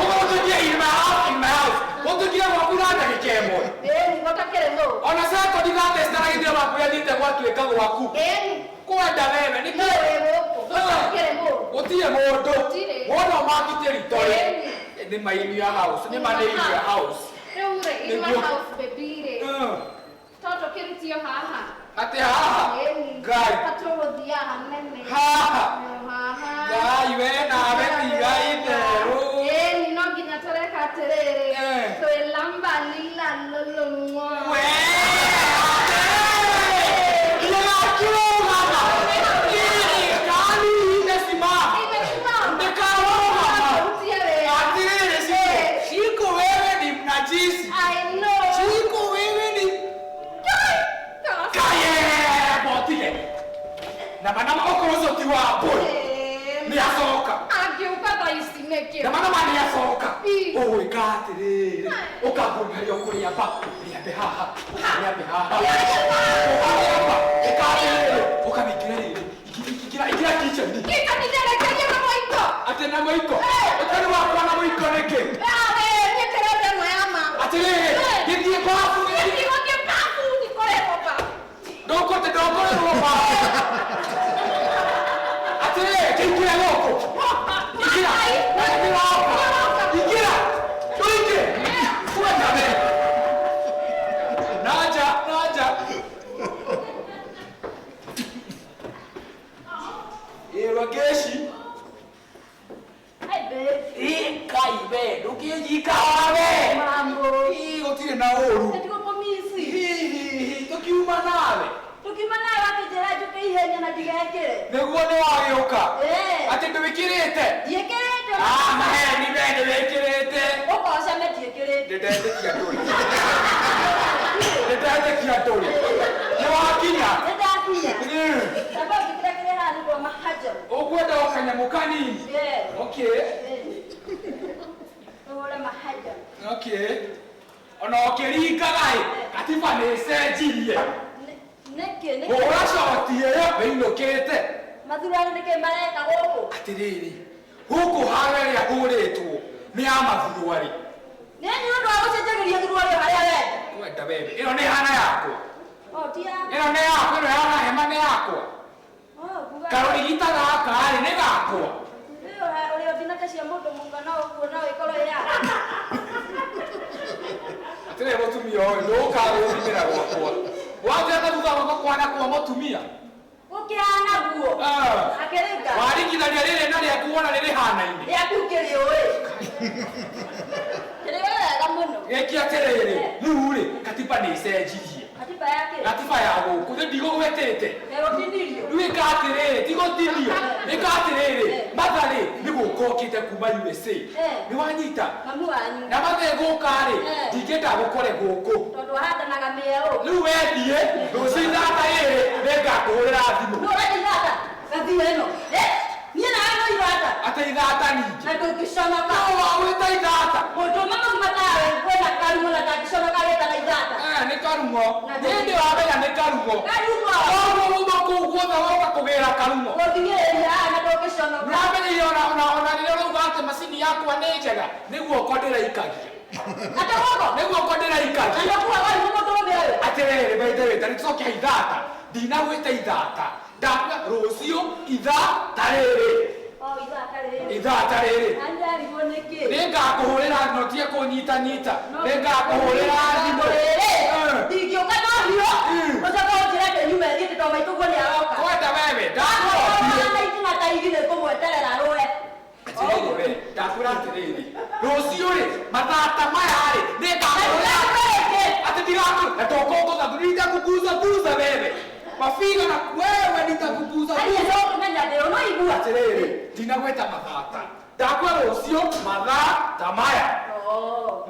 Ũgũtũkie in my house, in my house. Ũtũkie gwaku na ndagĩka ĩmwe. Ĩni gũtakĩrĩ mũndũ. Ona sekondi thate citarathira waku yathiĩte gwatuĩka gwaku. Ĩni. Kwenda wewe nĩ No wĩ gũkũ gũtakĩrĩ mũndũ. Gũtirĩ mũndũ. Gũtirĩ. Wona ũmaki territory. Ĩni. Nĩ ma in your house, nĩ ma nĩ in your house. Rĩu rĩ, in my house baby rĩ, tondũ kĩrutio haha. Atĩ haha. Ĩni. Ngai. Hatũgũthiaga hanene. Haha. Haha. Ngai we nawe tiga itherũ. Ĩni no nginya tũreka atĩrĩrĩ. Twĩlamba lila lolo mwa. We. Ndĩgakĩrũgama. Ngari imesimama. Imesimama. Ndĩkarũgama. Rutia wĩra. Atĩrĩrĩ Shiko wewe ni mnajisi. I know. Shiko wewe ni Kaye botige. Na mana okorwo ũcio ti wa mbũri nĩ acoka. Angĩũka thaa ici nĩkĩ? Na mana ma nĩ acoka. Ũgwĩka atĩrĩrĩ, ũkahuria ũkũrĩamba, rĩambe haha, rĩambe haha. Ũkarĩamba, ĩka atĩrĩrĩ, ũkamĩingĩra rĩrĩ, ingĩra ingĩra kitchen. Kitchen ndĩrekerie na mũiko. Atĩ na mũiko? Ũtarĩ wakwa na mũiko nĩkĩ? Niĩ ndĩrenda ĩno ya ma. Atĩrĩrĩ, gĩthiĩ babu. Gĩthiĩ babu, ndikoretwo babu. Ndũkũte ndũkoretwo babu. Atĩrĩrĩ, kĩingĩre gũkũ. Ingĩra. Ingĩra gũkũ. Ingĩra. Tũingĩre. Kwenda we. Naja, naja. Ĩrwa keshi. Hi babe. Ĩ Ngai we, ndũkĩnjika we. Mambo. Ĩ gũtirĩ na ũru. Nĩtigũkũmici. Hihihi, tũkiuma nawe. Tũkiuma nawe wakĩnjĩra njũke ihenya na ndigekĩre. Nĩguo nĩ wagĩũka. Atĩ ndũĩkĩrĩte? Ndiĩkĩrĩte. Ah, maheni we nĩwĩkĩrĩte. Ũkocame ndiĩkĩrĩte. Ndĩndetĩkia ndũrĩ. Ndĩndetĩkia ndũrĩ. Nĩ wakinya? Nĩndakinya. Tamba ũnjĩkĩre kĩrĩa haha nĩguo mahajo. Ũkwenda o kanyamũ kanini? Okay. Tũhũre mahajo. Okay. Ona ũkĩringaga ĩ, katiba nĩ ĩcenjirie. Nĩkĩ? Nĩkĩ? Hũra coti ĩyo wĩinũkĩte. Mathurano nĩkĩ mareka gũkũ? Atĩrĩrĩ, gũkũ haro ĩrĩa hũrĩtwo nĩ ya mathuruarĩ. Nĩ nĩ ũndũ wa gũcenjanĩria thuruarĩ harĩa wenda. Kwenda wewe. Ĩno nĩ hana yakwa. O ti yaku. Ĩno nĩ yakwa, ĩno hana hema nĩ yakwa. O kuga. Karũrigita gaka rĩ nĩ gakwa. Ĩyo ũrĩa ũthinate cia mũndũ mũgima no ũguo no ĩkorwo ĩ yaku. Atĩrĩrĩ mũtumia ũyũ ndũkagũthimĩra gwakwa. Wanjĩra thutha gwakwa kwana kwa mũtumia. Gũkĩhana guo. Akĩrĩnga. Waringithania rĩrĩ na rĩaku wona rĩrĩ hanaine. Rĩaku ngĩrĩũĩ. Kĩrĩũĩ wega mũno. Gĩki atĩrĩrĩ, rĩu rĩ, katiba nĩ ĩcenjirie. Katiba ya kĩ? Katiba ya gũkũ, nĩ ndigũgwetĩte. Ĩgũtinirio. Rĩu ĩka atĩrĩrĩ, tigũtinio. Ĩka atĩrĩrĩ, Martha rĩ, nĩ gũka okĩte kuma USA. Nĩ wanyita? Mamu wanyu. Na Martha ĩgũka rĩ, ndingĩenda gũkore gũkũ. Tondũ ahandanaga mĩeũ. Rĩu wendie, rũciũ ithata rĩrĩ, nĩngakũhũrĩra thimũ. Nũ ũrendia ithata? Gathia ĩno. Niĩ nawe no ithata. Atĩ ithata ningĩ. Na ndũngĩconoka. No wagwĩta ithata. Mũndũ ũmwe mũgima tawe wĩna karumo na ndangĩconoka agĩtana ithata. Nĩ karumo. Nĩ wamenya nĩ karumo. Karumo. Koguo uma kũu guothe woka kũgĩra karumo. Gũthing'ĩrĩria haha na ndũngĩconoka. Nĩwamenyire ona rĩrĩa ũrauga atĩ macini yakwa nĩ njega, nĩ guoko ndĩraikagia. Atĩ guoko? Nĩ guoko ndĩraikagia. Na ndũkuaga ũrimũ mũndũrũme ũyũ? Atĩrĩrĩ, by the way, ta nĩtũcoke ithata. Ndinagwĩta ithata. Ndakuga rũciũ ithaa ta rĩrĩ. O ithaa ta rĩrĩ. Ithaa ta rĩrĩ. Na nĩndarigwo nĩkĩ. Nĩngakũhũrĩra no tige kũnyitanyita. Nĩngakũhũrĩra thimũ. Ndingĩũka no hiũ. Ũcoke ũnjĩre ndĩnyume thiĩ tondũ maitũguo nĩ aroka. Kwenda wewe, ndakwĩra. Na ikinya ta igĩrĩ kũmweterera rũe. Atĩrĩrĩ we, ndakwĩra atĩrĩrĩ. Rũciũ rĩ, mathaa ta maya rĩ, nĩngakũhũrĩra. Ati ndigaku na tokongoza nitakuguza guza wewe. Mafiga na wewe nitakuguza guza. Atĩrĩrĩ, ndinagweta mathata. Ndakwĩra rũciũ mathaa ta maya.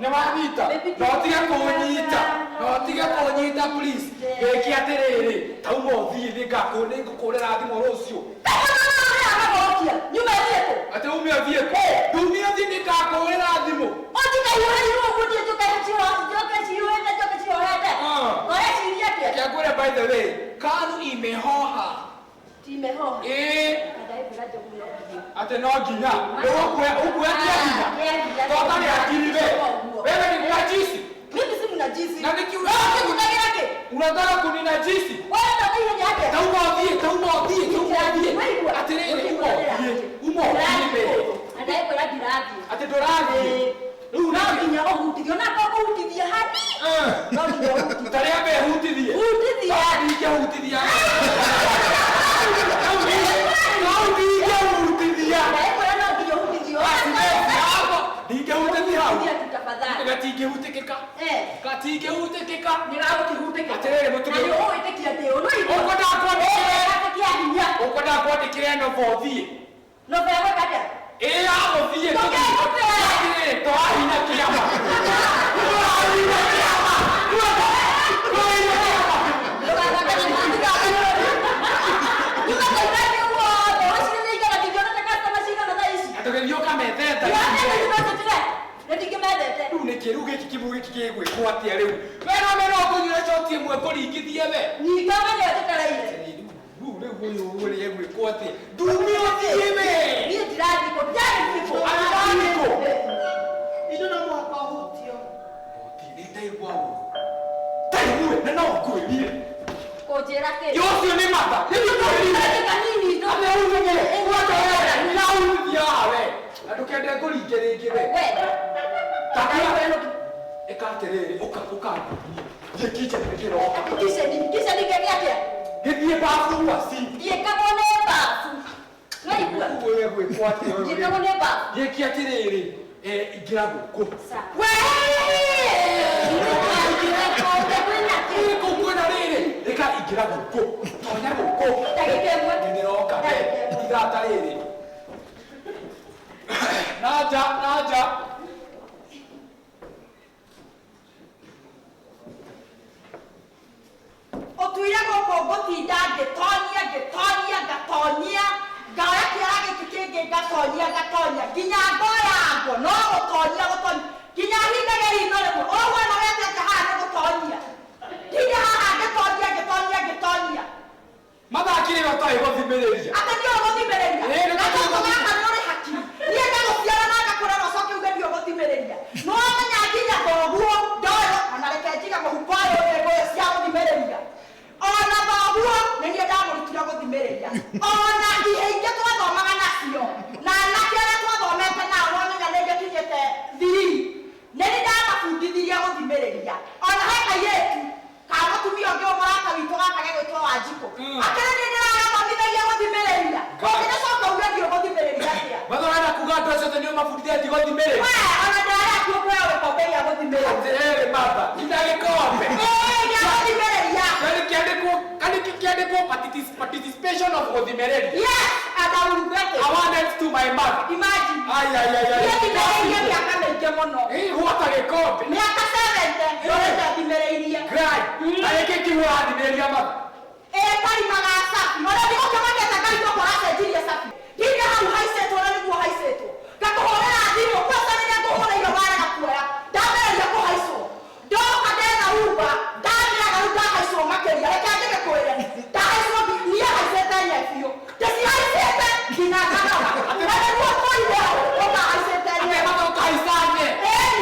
Nĩ wanyita? No ũtige kũnyita. No ũtige kũnyita please. Gĩki atĩrĩrĩ, tauma ũthiĩ nĩngũkũhũrĩra thimũ rũciũ. Atĩ ume ũthiĩ kũ? Ndume ũthiĩ nĩngakũhũrĩra thimũ. Reke ngwĩre by the way, KANU imehoha. Ĩĩ. Ate no nginya. Ũkuoya kĩa hinya. Tota nĩ akiri we. Wewe ni mnajisi. Mimi si mnajisi. Na niki unataka kuninajisi? Tauma ũthiĩ, tauma ũthiĩ, tauma ũthiĩ. Atĩrĩrĩ, uma ũthiĩ, uma ũthiĩ we. Atĩ ndũrathiĩ. Rĩu No nginya ũhutithie, ona korwo kũhutithia hani. No nginya ũhutithie. Ta rĩa mbe hutithie. Hutithia. Ndingĩhutithia. No ndingĩhutithia. Ndakwĩra no nginya ũhutithie. Ndingĩhutithia hau. Hutithia tu tafadhali. Gatingĩhutĩkĩka. Gatingĩhutĩkĩka. Nĩ gagũkĩhutĩka. Atĩrĩrĩ mũtumia. Na nĩ ũgwĩtĩkia atĩ ũũ no igua. Ũkwenda kwandĩkĩre. Gaka kĩa hinya. Ũkwenda kwandĩkĩre nobo ũthiĩ. Nobo ya gwĩka atĩa? Ĩĩ ya gũthiĩ. Ndũngĩhutĩra. Atĩrĩrĩ, tũrahinya kĩama. Tũrahinya kĩama. Tũrahinya kĩama. Tũgĩthiĩ ũkametheta. Rĩu nĩkĩ rĩu gĩkĩ kĩmwe gĩkĩ gĩgwĩkwo atĩa rĩu? We no mena ũkũnyua shoti ĩmwe kũringithie we. Rĩu rĩu ũyũ ũrĩ egwĩkwo atĩa? Ndume ũthiĩ we. Atĩ kũ? Indo no mũhaka ũhutio. Ũthiĩ nĩ ndaigua ũru. Ndaigue na no ngwĩrire. Kũnjĩra kĩ? Yo ũcio nĩ mata. Nĩ ngwĩrire. Atĩ rĩu nĩ gwata we. Nĩrahutithia haha we. Na ndũkende ngũringe rĩngĩ we. We. Ĩka atĩrĩrĩ, ũka ũka. Thiĩ kitchen nĩkĩroka. Kitchen kĩgĩa atĩa? Gĩthiĩ bafu waci. Ndiĩkagwo nĩ bafu. Nĩwaigua? Ũguo egwĩkwo atĩa ũyũ? Ndiĩkagwo nĩ bafu. Gĩki atĩrĩrĩ, ingĩra gũkũ. We! Ĩ kũu kwĩna rĩrĩ, rĩka ingĩra gũkũ. Tonya gũkũ. Ndagĩka ĩmwe. Nĩndĩroka we. Ithaa ta rĩrĩ. Nanja, nanja. Ũtuire gũkũ ngũtinda ngĩtonyia ngĩtonyia ngatonyia ngaoya kĩara gĩkĩ kĩngĩ ngatonyia ngatonya nginya ngoya ngo no gũtonyia gũtonyia nginya hingage rino rĩmwe ũguo na wetete haha nĩ gũtonyia ndinde haha ngĩtonyia ngĩtonyia ngĩtonyia Mathaa kĩrĩ ũtarĩ gũthimĩrĩria. Atĩ ndiũĩ gũthimĩrĩria. Ĩĩ, nĩ Na gũthimĩrĩria. tondũ gaka nĩ ũrĩ hakiri. Niĩ ndagũciara na ngakũrera ũcoke uge ndiũĩ gũthimĩrĩria. Nĩ wamenya nginya thoguo ndoĩ ona reke njige mũhuko ũyũ nĩ ngũyũ cia gũthimĩrĩria. Ona thoguo nĩ niĩ ndamũrutire gũthimĩrĩria. Ona ihe ingĩ twathomaga nacio na anake arĩa twathomete nao nĩ wamenya nĩ ngĩkinyĩte thiri. Nĩ niĩ ndamabundithirie gũthimĩrĩria. Ona he kairĩtu ka mũtumia ũngĩ mũrata witũ gaka gegwĩtwo Wanjikũ. Akĩrĩ niĩ ndĩragathomithagia gũthimĩrĩria. Ũngĩgĩcoka uge ndiũĩ gũthimĩrĩria atĩa? Mathaa ũrenda kuga andũ acio othe nĩo mabundithia gũthimĩrĩria? We, ona ndĩrarĩa kuoya gĩkombe gĩa gũthimĩrĩria. Atĩrĩrĩ mother, nginya gĩkombe. Ĩĩ, gĩa gũthimĩrĩria. Yaani kĩandĩkwo, kani kĩandĩkwo participation of gũthimĩrĩria. Yes, and I will regret it. I want it to my mother. Imagine. Ai, ai, ai, ai. Niĩ thimĩrĩirie mĩaka mĩingĩ mũno. Ĩ, gwata gĩkombe. Mĩaka 70 ndũrĩte thimĩrĩirie. Cry. Na gĩkĩ kiugo ũrathimĩrĩria mother. Ĩ, karima ga cabi. Ona ndigũkĩgwetete karima ũguo ũracenjirie cabi. Nginya hau haicĩtwo na nĩguo haicĩtwo. Ngakũhũrĩra thimũ, kwanza rĩrĩa ngũhũrĩire warega kuoya. Ndambĩrĩria kũhaicwo. Ndoka ndetha Uber, ndamĩaga rĩu ndahaicwo makĩria. Reke ngĩgĩkwĩre. Ndahaicwo niĩ haicĩte nye biũ. Ndĩcihaicĩte nginya nganoga. Na nĩguo tũire hau, ũkahaicĩte nye. Atĩ mother ũkahaica nye. Ĩni.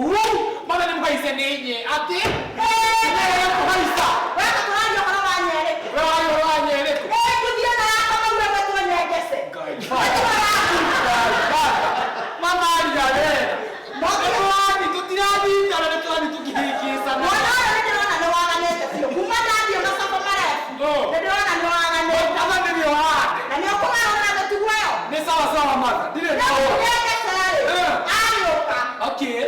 Ngai, mother nĩ mũhaice nĩ nye. Atĩ? Ĩĩ. Nĩ kũhaica. We tũraria ũhoro wa nyerĩ. Ũraria ũhoro wa nyerĩ kũ? Ĩĩ, ngũthiĩ na yakwa maume gwetwo Nyengece. Ngai. ũhoro Martha, ndirĩ na ũhoro. Rĩu Eh. agĩũka. Okay.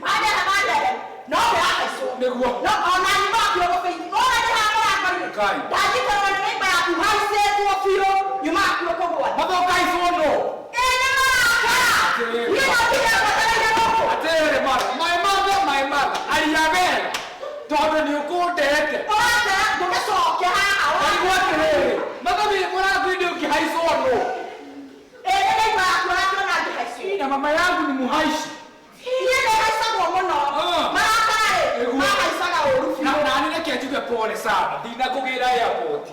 Mandehe mandehe. No we ahaicwo. Nĩguo. No ona nyuma akiũgũ bĩingi. Ona nĩ hamũrango-inĩ. Kai. Ndanyitirwo nĩ neighbor yaku haicĩtwo biũ. Nyuma akuo kũgwa. Martha ũkaicwo nũ? Ĩ nĩ marakara. Atĩrĩrĩ. Niĩ no nginya ngwetereire gũkũ. Atĩrĩrĩ Martha, my mother, my mother, aria wega tondũ nĩ ũkũndete. Ũrate ndũgĩcoke haha. Ndaigua atĩrĩrĩ, Martha wĩ mũrango-inĩ ũkĩhaicwo nũ? Ĩ nĩ neighbor yaku ũrakĩona ngĩhaicwo. Na mama yangu ni muhaici. Niĩ nĩ haicagwo mũno. Ah. Marakara-rĩ, Nĩguo. mahaicaga ũru Na biũ. nani reke njuge pole sana, ndinakũgĩra airport.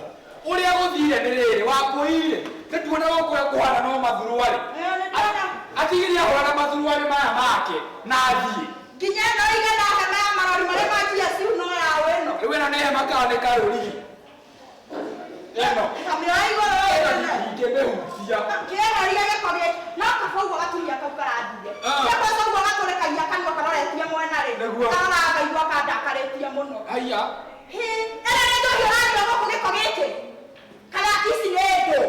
Ũrĩa gũthire nĩ rĩrĩ, wambũire, nĩ tuona gũkũ kũhana no mathuruarĩ. Ĩyo nĩ ndĩrona. Atigire ahũra na mathuruarĩ maya make na athiĩ. Nginya ĩno igana hema ya marori marĩa ma GSU no yaũ ĩno. Rĩu ĩno nĩ hema kana nĩ karũrigi? Ĩno. Kamĩoya igũrũ Ĩno ĩno. ndingĩmĩhutia. Kĩeheria gĩko gĩkĩ. No kaba ũguo gaturia kau karathire. Ah. Kwanza ũguo gatũrĩkagia kanua karoretie mwena rĩ. Nĩguo. Karoraga ngaigua kandakarĩtie mũno. Haiya. Hĩ, ĩno nĩ njohi ũranyua gũkũ gĩko gĩkĩ? Kana ici nĩ ngũ?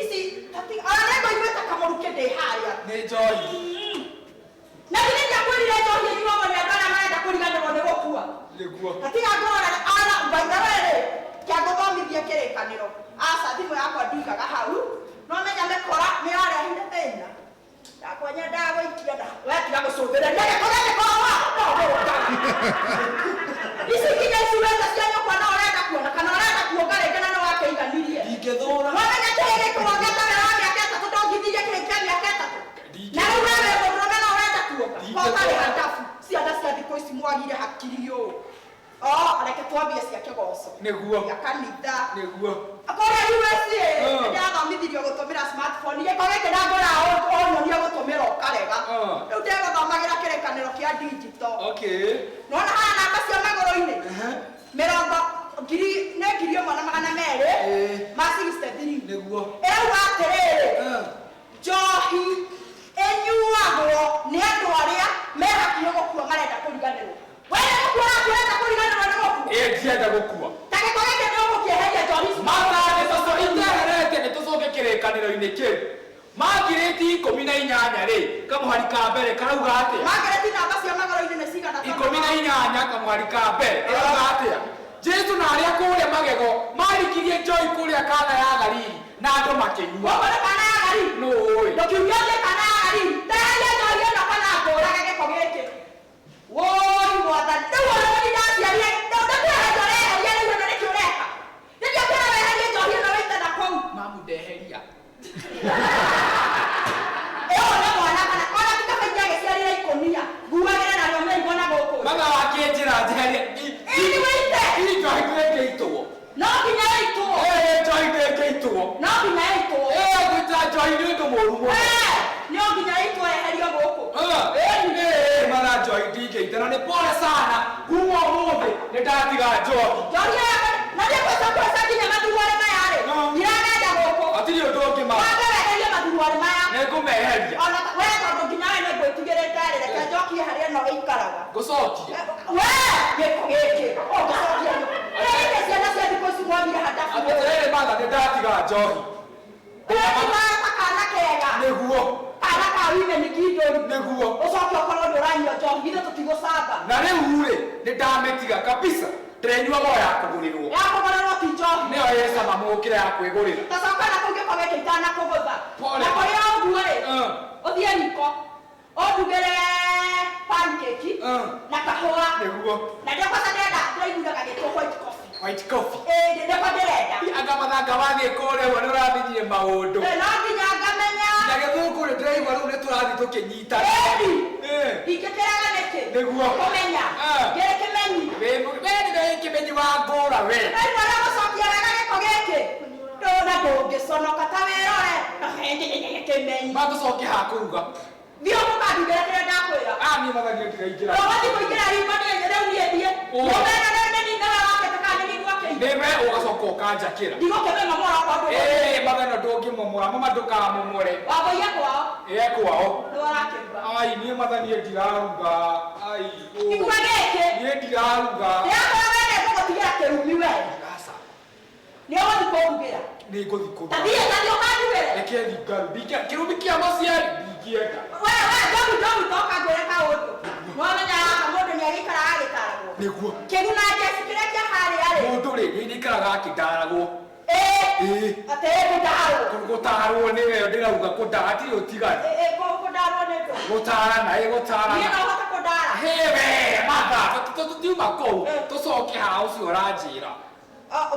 Ici ona nĩ ngũiguĩte kamũrukĩ ndĩ harĩa. Nĩ njohi. Na githĩ ndiakwĩrire njohi ĩnyuagwo nĩ andũ arĩa marenda kũriganĩrwo nĩ gũkua? Nĩguo. Gatiga ngũrora ona mbaitha-rĩ, kĩangũthomithie kĩrĩkanĩro. Aca thimũ yakwa ndigaga hau. No menya mĩkora nĩyarehire thĩna. Ndakwa nyendaga gũikia nda. We tiga gũcũthĩrĩria gĩko gĩkĩ korwo no ũrũngaga. Ici nginya ici weta cia nyũkwa no ũrenda kuona kana ũrenda kuonga rĩngĩ na nĩwakĩiganirie. Ndingĩthũra. Wamenya kĩrĩ gĩkĩ wongete wĩra wa mĩaka ĩtatũ ndongithirie kĩrĩ kĩa mĩaka ĩtatũ. Na rĩu we wĩ mũndũrũme no ũrenda kuonga. Ndingĩthũra. Ko ũtarĩ handabu. Ciana cia thikũ ici mwagire hakiri ũũ. Oh, reke twambie cia kĩgoco. Nĩguo. Ya kanitha. Nĩguo. Kũrĩa USA Ah. nĩndathomithirio gũtũmĩra smartphone. Gĩko gĩkĩ ndangũra ũnyonie gũtũmĩra ũkarega. Ah. Rĩu ndegũthomagĩra kĩrĩkanĩro kĩa digital. Okay. Nĩwona haha namba cia magũrũ-inĩ? Ehe. Mĩrongo ngiri nĩ 1,200 Ĩĩ. ma 63. Nĩguo. Ĩrauga atĩrĩrĩ, Ah. njohi ĩnyuagwo nĩ andũ arĩa me hakuhĩ gũkua marenda kũriganĩrwo. We nĩ gũkua ũrakua ũrenda kũriganĩrwo nĩ gũkua? Ĩ ndienda gũkua. Ta gĩko gĩkĩ nĩ ũgũkĩeheria njohi ici. Martha nĩ tũco iteherete nĩ tũcoke kĩrĩkanĩro-inĩ kĩu. Makirĩti 18 rĩ, kamũhari ka mbere karauga atĩa? Margaret namba cia magũrũ-inĩ nĩ cigana? 18 kamũhari ka mbere ĩrauga atĩa? Jesu na arĩa kũrĩa magego marikirie njohi kũrĩa Kana ya Galili na andũ makĩnyua. Gũkũ nĩ Kana ya Galili? Nũ ũĩ? Ndũkiuge ũthiĩ Kana ya Galili. Teheria njohi ĩno kana ngũũrage gĩko gĩkĩ. Wũi mwathani. Rĩu ona niĩ ndaciarire, ndakweheria ũreheria rĩu ĩno nĩkĩ ũreka? Nĩ ndiakwĩra weherie njohi ĩno wĩite na kũu. Mamu ndeheria. Ĩyo nĩ mwana kana ona ti kaba ingĩagĩciarire ikũnia. Nguagĩre narĩo mĩrigo na gũkũ. Matha wakĩnjĩra njeherie. Ĩĩ wĩite. Ĩ njohi ndĩngĩitwo. No nginya ĩitwo. Ĩ njohi ndĩngĩitwo. No nginya ĩitwo. Ĩ gwĩta njohi nĩ ũndũ mũũru mũno. Eh, no nginya ĩitwo yeherio gũkũ. Ĩ matha njohi ndingĩita na nĩ pole sana kuma ũmũthĩ nĩ ndatiga njohi. Njohi yakwa na ndikwenda kweca nginya mathuruarĩ maya rĩ. No. Ndiragenda gũkũ. Hatirĩ ũndũ ũngĩ ma. Wambe weherie mathuruarĩ maya. Nĩngũmeheria. Ona we tondũ nginya we nĩngwĩtigĩrĩte rĩ, reke njokie harĩa ĩno ĩikaraga. Ngũcokia. We gĩko gĩkĩ ũngĩcokia nĩ ciana cia thikũ ici mwagire handabu. Atĩrĩrĩ matha nĩ ndatiga njohi. Ũratiga kana kega. Nĩguo. Kana ka women kingdom. Nĩguo. Ũcoke ũkorwo ndũranyua njohi, ithuĩ tũtigũcamba. Na rĩu rĩ nĩ ndamĩtiga kabisa. Ndĩrenyuaga o ya kũgũrĩrwo. Ya kũgũrĩrwo ti njohi. Nĩyo ĩ cama mũgũkĩra ya kwĩgũrĩra. Tacoka na kũu gĩko gĩkĩ itanakũgũtha. Pole. Na kũrĩ o ũguo rĩ, Ah. ũthiĩ riko, ũndugĩre pancake Ah. na kahũa. Nĩguo. Na ndĩo kwanza ndĩrenda ndĩraiguaga gĩtwo white coffee. White coffee. Ĩĩ ndĩko ndĩrenda. Anga mathanga wathiĩ kũrĩa ũguo nĩ ũramenyire maũndũ. Ĩĩ, no nginya ngamenya. Na gĩthũngũ nĩ ndĩraigua rĩu nĩ tũrathiĩ tũkĩnyitana. Ĩni. Ĩĩ. Ingĩkĩraga nĩkĩ? Nĩguo. Kũmenya. Ah. Ngĩrĩ kĩmenyi. We nĩwe kĩmenyi wa ngũra we. Ndaigua ũrĩa gũcokia wega gĩko gĩkĩ. Ndũna ndũngĩconoka ta wĩrore. Kĩmenyi. Matũcoke ha kũruga. Thiĩ ũkandugĩre kĩrĩa ndakwĩra. Ah niĩ matha niĩ ndiraingĩra. Ndũgũthiĩ kũingĩra riko niĩ rĩu niĩ thiĩ. Ũ. Mũmena nĩ niĩ nĩwe wakĩte kana nĩ niĩ gwakĩire. Nĩwe ũgacoka ũkanjakĩra. Ndigũkĩmenya mwana wakwa ndũgũthiĩ. Ĩĩ matha ĩno ndũngĩmomora, mama ndũkamomore. Wambũiye kwao. Ĩĩ kwao. Nĩwe ũrakĩruga. Ai niĩ matha niĩ ndiraruga. Ai. ũ. Igua gĩkĩ. Niĩ ndiraruga. Ndĩrakwĩra we nĩngũgũtigĩra kĩrumi we. Aca. Nĩ ũgũthiĩ kũndugĩra. Nĩ ngũthiĩ kũruga. Ta thiĩ, ta thiĩ ũkandugĩre. Reke thiĩ ngaruge. Kĩrumi kĩa mũciari ndingĩenda. We, we, njogu, njogu, toka ngwĩre kaũndũ. Nĩwamenya haha mũndũ nĩagĩikaraga agĩtaragwo. Nĩguo. Kĩguna njeci kĩrĩa kĩa harĩa rĩ. Mũndũ rĩ, nĩaikaraga akĩndaragwo. Ĩĩ. Ĩĩ. Atĩ kũndarwo. Gũtarwo nĩwe ndĩrauga kũndara hatirĩ ũtiganu. Ĩĩ, kũndarwo nĩ ndũ. Gũtarana, ĩĩ gũtarana. Niĩ no hote kũndara. Hĩ we, Martha, tũtiuma kũu, tũcoke haha ũcio ũranjĩra.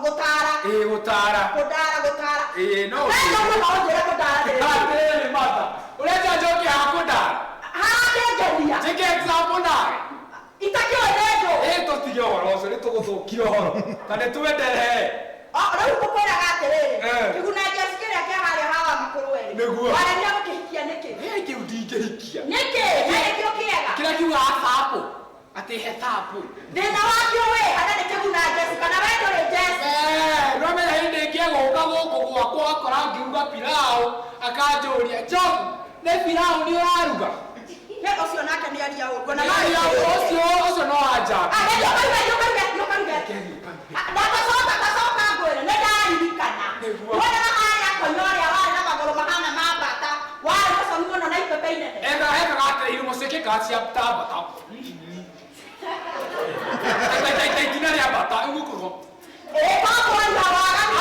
Gũtara. Ĩĩ gũtara. Kũndara, gũtara. Ĩĩ no. We njogu no ũnjĩre kũndara ndĩrĩ. Atĩrĩrĩ Martha, ũrenda njoke haha kũndara? Harakĩngeria. Njĩke example nawe. Itakĩũĩ nĩ ndũ. Ĩĩ tũtige ũhoro ũcio, nĩ tũgũthũkia ũhoro. Na nĩ twenderee. Rĩu ngũkwĩraga atĩrĩrĩ, Eh. kĩguna njeci kĩrĩa kĩa harĩa hawa makũrũ erĩ. Nĩguo. Waremire gũkĩhikia nĩkĩ? Hĩ kĩu ndingĩhikia. Nĩkĩ? Na nĩkĩo kĩega. Kĩrĩa kiugaga thabu. Atĩ he thabu. Thĩna wakĩo wĩ hana nĩ kĩguna njeci kana we ndũrĩ njeci. Eh, no menya hĩndĩ ĩngĩ egũka gũkũ gwakwa akora ngĩruga pilau akanjũria Njogu nĩ pilau nĩ ũraruga? Nĩ ũcio nake nĩ aria ũguo na Nĩ aria ũguo, ũcio ũcio no anja. Ah, nĩ ũkaruge, nĩ ũkaruge, nĩ ũkaruge. Ndacoka, ndacoka ngwĩre, nĩ ndaririkana. Nĩguo. Wona harĩa konya ũrĩa warĩ na magũrũ mahana ma mbata, warĩ mũconi mũno na ibebe inene. Eka ekaga atĩ irumo ciĩkĩkaga cia ta mbata. Ta itina rĩa mbata, ũguo kũrwo. Ĩĩ, koguo na waganu.